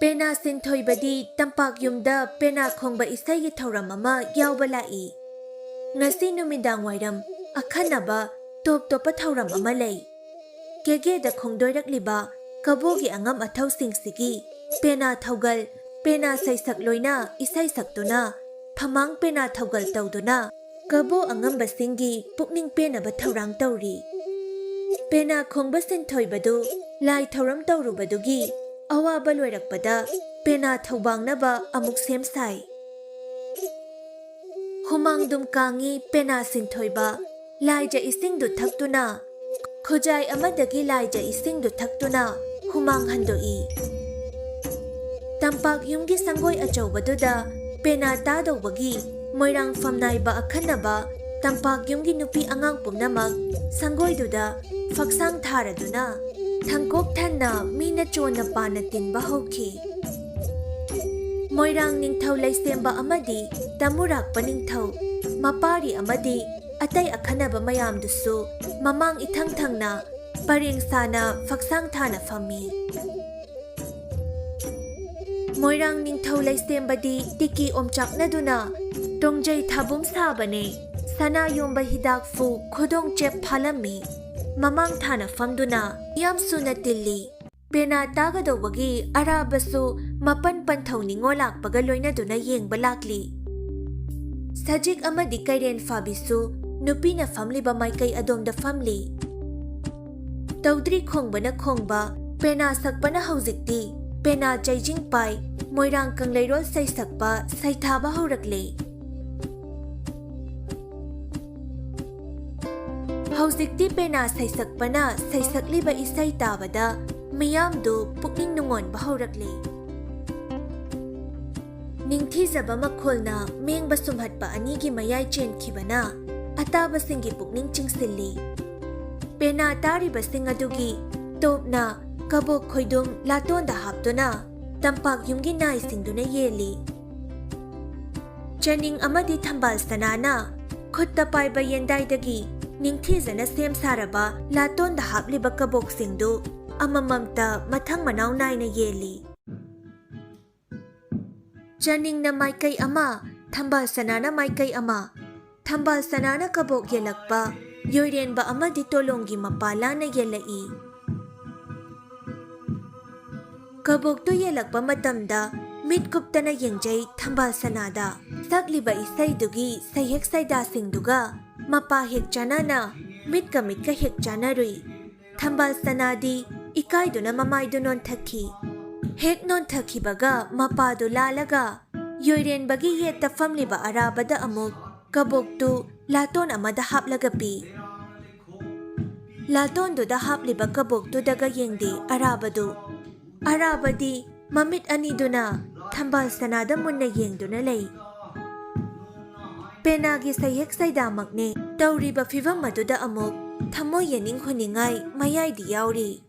ꯄꯦꯅꯥ ꯁꯤꯟꯊꯣꯏꯕꯗꯤ ꯇꯝꯄꯥꯛ ꯌꯨꯝꯗ ꯄꯦꯅꯥ ꯈꯣꯡꯕ ꯏꯁꯩꯒꯤ ꯊꯧꯔꯝ ꯑꯃ ꯌꯥꯎꯕ ꯂꯥꯛꯏ꯫ ꯉꯁꯤ ꯅꯨꯃꯤꯗꯥꯡ ꯋꯥꯏꯔꯝ ꯑꯈꯟꯅꯕ ꯇꯣꯞ ꯇꯣꯞꯄ ꯊꯧꯔꯝ ꯑꯃ ꯂꯩ꯫ ꯀꯦꯒꯦꯗ ꯈꯣꯡꯗꯣꯏꯔꯛꯂꯤꯕ ꯀꯕꯣꯒꯤ ꯑꯉꯝ ꯑꯊꯧꯁꯤꯡꯁꯤꯒꯤ ꯄꯦꯅꯥ ꯊꯧꯒꯜ, ꯄꯦꯅꯥ ꯁꯩꯁꯛ ꯂꯣꯏꯅ ꯏꯁꯩ ꯁꯛꯇꯨꯅ ꯐꯃꯥꯡ ꯄꯦꯅꯥ ꯊꯧꯒꯜ ꯇꯧꯗꯨꯅ ꯀꯕꯣ ꯑꯉꯝꯕꯁꯤꯡꯒꯤ ꯄꯨꯛꯅꯤꯡ ꯄꯦꯟꯅꯕ ꯊꯧꯔꯥꯡ ꯇꯧꯔꯤ꯫ ꯄꯦꯅꯥ ꯈꯣꯡꯕ ꯁꯤꯟꯊꯣꯏꯕꯗꯨ ꯂꯥꯏ ꯊꯧꯔꯝ ꯇꯧꯔꯨꯕꯗꯨꯒꯤ ꯑꯋꯥꯕ ꯂꯣꯏꯔꯛꯄꯗ ꯄꯦꯅꯥ ꯊꯧꯕꯥꯡꯅꯕ ꯑꯃꯨꯛ ꯁꯦꯝ ꯁꯥꯏ꯫ ꯍꯨꯃꯥꯡꯗꯨꯝ ꯀꯥꯡꯉꯤ ꯄꯦꯅꯥ ꯁꯤꯟꯊꯣꯏꯕ, ꯂꯥꯏꯖ ꯏꯁꯤꯡꯗꯨ ꯊꯛꯇꯨꯅ, ꯈꯨꯖꯥꯏ ꯑꯃꯗꯒꯤ ꯂꯥꯏꯖ ꯏꯁꯤꯡꯗꯨ ꯊꯛꯇꯨꯅ ꯍꯨꯃꯥꯡ ꯍꯟꯗꯣꯛꯏ꯫ ꯇꯝꯄꯥꯛ ꯌꯨꯝꯒꯤ ꯁꯪꯒꯣꯏ ꯑꯆꯧꯕꯗꯨꯗ ꯄꯦꯅꯥ ꯇꯥꯗꯧꯕꯒꯤ ꯃꯣꯏꯔꯥꯡ ꯐꯝꯅꯥꯏꯕ ꯑꯈꯟꯅꯕ ꯇꯝꯄꯥꯛ ꯌꯨꯝꯒꯤ ꯅꯨꯄꯤ ꯑꯉꯥꯡ ꯄꯨꯝꯅꯃꯛ ꯁꯪꯒꯣꯏꯗꯨꯗ ꯐꯛꯁꯥꯡ ꯊꯥꯔꯗꯨꯅ ꯊꯪꯀꯣꯛ ꯊꯟꯅ ꯃꯤꯅ ꯆꯣꯟꯅ ꯄꯥꯟꯅ ꯇꯤꯟꯕ ꯍꯧꯈꯤ꯫ ꯃꯣꯏꯔꯥꯡ ꯅꯤꯡꯊꯧ ꯂꯩꯁꯦꯝꯕ ꯑꯃꯗꯤ ꯇꯃꯨꯔꯥꯛꯄ ꯅꯤꯡꯊꯧ, ꯃꯄꯥꯔꯤ ꯑꯃꯗꯤ ꯑꯇꯩ ꯑꯈꯟꯅꯕ ꯃꯌꯥꯝꯗꯨꯁꯨ ꯃꯃꯥꯡ ꯏꯊꯪ ꯊꯪꯅ ꯄꯔꯦꯡ ꯁꯥꯅ ꯐꯛꯁꯥꯡ ꯊꯥꯅ ꯐꯝꯃꯤ꯫ ꯃꯣꯏꯔꯥꯡ ꯅꯤꯡꯊꯧ ꯂꯩꯁꯦꯝꯕꯗꯤ ꯇꯤꯀꯤ ꯑꯣꯝꯆꯥꯛꯅꯗꯨꯅ ꯇꯣꯡꯖꯩ ꯊꯥꯕꯨꯝ ꯁꯥꯕꯅꯦ, ꯁꯅꯥ ꯌꯣꯝꯕ ꯍꯤꯗꯥꯛꯐꯨ ꯈꯨꯗꯣꯡ ꯆꯦꯞ ꯐꯥꯂꯝꯃꯤ꯫ ꯃꯃꯥꯡ ꯊꯥꯅ ꯐꯝꯗꯨꯅ ꯌꯥꯝ ꯁꯨꯅ ꯇꯤꯜꯂꯤ꯫ ꯄꯦꯅꯥ ꯇꯥꯒꯗꯧꯕꯒꯤ ꯑꯔꯥꯕꯁꯨ ꯃꯄꯟ ꯄꯟꯊꯧ ꯅꯤꯡꯉꯣ ꯂꯥꯛꯄꯒ ꯂꯣꯏꯅꯗꯨꯅ ꯌꯦꯡꯕ ꯂꯥꯛꯂꯤ꯫ ꯁꯖꯤꯛ ꯑꯃꯗꯤ ꯀꯩꯔꯦꯟ ꯐꯥꯕꯤꯁꯨ ꯅꯨꯄꯤꯅ ꯐꯝꯂꯤꯕ ꯃꯥꯏꯀꯩ ꯑꯗꯣꯝꯗ ꯐꯝꯂꯤ꯫ ꯇꯧꯗ꯭ꯔꯤ ꯈꯣꯡꯕꯅ ꯈꯣꯡꯕ, ꯄꯦꯅꯥ ꯁꯛꯄꯅ ꯍꯧꯖꯤꯛꯇꯤ ꯄꯦꯅꯥ ꯆꯩꯖꯤꯡ ꯄꯥꯏ, ꯃꯣꯏꯔꯥꯡ ꯀꯪꯂꯩꯔꯣꯜ ꯁꯩꯁꯛꯄ ꯁꯩꯊꯥꯕ ꯍꯧꯔꯛꯂꯦ꯫ ꯍꯧꯖꯤꯛꯇꯤ ꯄꯦꯅꯥ ꯁꯩꯁꯛꯄꯅ ꯁꯩꯁꯛꯂꯤꯕ ꯏꯁꯩ ꯇꯥꯕꯗ ꯃꯤꯌꯥꯝꯗꯨ ꯄꯨꯛꯅꯤꯡ ꯅꯨꯡꯉꯣꯟꯕ ꯍꯧꯔꯛꯂꯦ꯫ ꯅꯤꯡꯊꯤꯖꯕ ꯃꯈꯣꯜꯅ ꯃꯦꯡꯕ ꯁꯨꯝꯍꯠꯄ ꯑꯅꯤꯒꯤ ꯃꯌꯥꯏ ꯆꯦꯟꯈꯤꯕꯅ ꯑꯇꯥꯕꯁꯤꯡꯒꯤ ꯄꯨꯛꯅꯤꯡ ꯆꯤꯡꯁꯤꯜꯂꯤ꯫ ꯄꯦꯅꯥ ꯇꯥꯔꯤꯕꯁꯤꯡ ꯑꯗꯨꯒꯤ ꯇꯣꯞꯅ ꯀꯕꯣꯛ ꯈꯣꯏꯗꯨꯝ ꯂꯥꯇꯣꯟꯗ ꯍꯥꯞꯇꯨꯅ ꯇꯝꯄꯥꯛ ꯌꯨꯝꯒꯤ ꯅꯥꯏꯁꯤꯡꯗꯨꯅ ꯌꯦꯜꯂꯤ꯫ ꯆꯅꯤꯡ ꯑꯃꯗꯤ ꯊꯝꯕꯥꯜ ꯁꯅꯥꯅ ꯈꯨꯠꯇ ꯄꯥꯏꯕ ꯌꯦꯟꯗꯥꯏꯗꯒꯤ ꯅꯤꯡꯊꯤꯖꯅ ꯁꯦꯝ ꯁꯥꯔꯕ ꯂꯥꯇꯣꯟꯗ ꯍꯥꯞꯂꯤꯕ ꯀꯕꯣꯛꯁꯤꯡꯗꯨ ꯑꯃꯃꯝꯇ ꯃꯊꯪ ꯃꯅꯥꯎ ꯅꯥꯏꯅ ꯌꯦꯜꯂꯤ꯫ ꯆꯅꯤꯡꯅ ꯃꯥꯏꯀꯩ ꯑꯃ, ꯊꯝꯕꯥꯜ ꯁꯅꯥꯅ ꯃꯥꯏꯀꯩ ꯑꯃ, ꯊꯝꯕꯥꯜ ꯁꯅꯥꯅ ꯀꯕꯣꯛ ꯌꯦꯜꯂꯛꯄ ꯌꯣꯏꯔꯦꯟꯕ ꯑꯃꯗꯤ ꯇꯣꯂꯣꯡꯒꯤ ꯃꯄꯥ ꯂꯥꯟꯅ ꯌꯦꯜꯂꯛꯏ꯫ ꯀꯕꯣꯛꯇꯨ ꯌꯦꯜꯂꯛꯄ ꯃꯇꯝꯗ ꯃꯤꯠ ꯀꯨꯞꯇꯅ ꯌꯦꯡꯖꯩ ꯊꯝꯕꯥꯜ ꯁꯅꯥꯗ꯫ ꯁꯛꯂꯤꯕ ꯏꯁꯩꯗꯨꯒꯤ ꯁꯩꯍꯦꯛ ꯁꯩꯗꯥꯁꯤꯡꯗꯨꯒ ꯃꯄꯥ ꯍꯦꯛ ꯆꯥꯟꯅꯅ ꯃꯤꯠꯀ ꯃꯤꯠꯀ ꯍꯦꯛ ꯆꯥꯟꯅꯔꯨꯏ꯫ ꯊꯝꯕꯥꯜ ꯁꯅꯥꯗꯤ ꯏꯀꯥꯏꯗꯨꯅ ꯃꯃꯥꯏꯗꯨ ꯅꯣꯟꯊꯈꯤ꯫ ꯍꯦꯛ ꯅꯣꯟꯊꯈꯤꯕꯒ ꯃꯄꯥꯗꯨ ꯂꯥꯜꯂꯒ ꯌꯣꯏꯔꯦꯟꯕꯒꯤ ꯌꯦꯠꯇ ꯐꯝꯂꯤꯕ ꯑꯔꯥꯕꯗ ꯑꯃꯨꯛ ꯀꯕꯣꯛꯇꯨ ꯂꯥꯇꯣꯟ ꯑꯃꯗ ꯍꯥꯞꯂꯒ ꯄꯤ꯫ ꯂꯥꯇꯣꯟꯗꯨꯗ ꯍꯥꯞꯂꯤꯕ ꯀꯕꯣꯛꯇꯨꯗꯒ ꯌꯦꯡꯗꯦ ꯑꯔꯥꯕꯗꯨ꯫ ꯑꯔꯥꯕꯗꯤ ꯃꯃꯤꯠ ꯑꯅꯤꯗꯨꯅ ꯊꯝꯕꯥꯜ ꯁꯅꯥꯗ ꯃꯨꯟꯅ ꯌꯦꯡꯗꯨꯅ ꯂꯩ꯫ ꯄꯦꯅꯥꯒꯤ ꯁꯩꯍꯦꯛ ꯁꯩꯗꯥꯃꯛꯅꯦ꯫ ꯇꯧꯔꯤꯕ ꯐꯤꯚꯝ ꯑꯗꯨꯗ ꯑꯃꯨꯛ ꯊꯃꯣꯏ ꯌꯦꯅꯤꯡ ꯍꯨꯅꯤꯡꯉꯥꯏ ꯃꯌꯥꯏꯗꯤ ꯌꯥꯎꯔꯤ꯫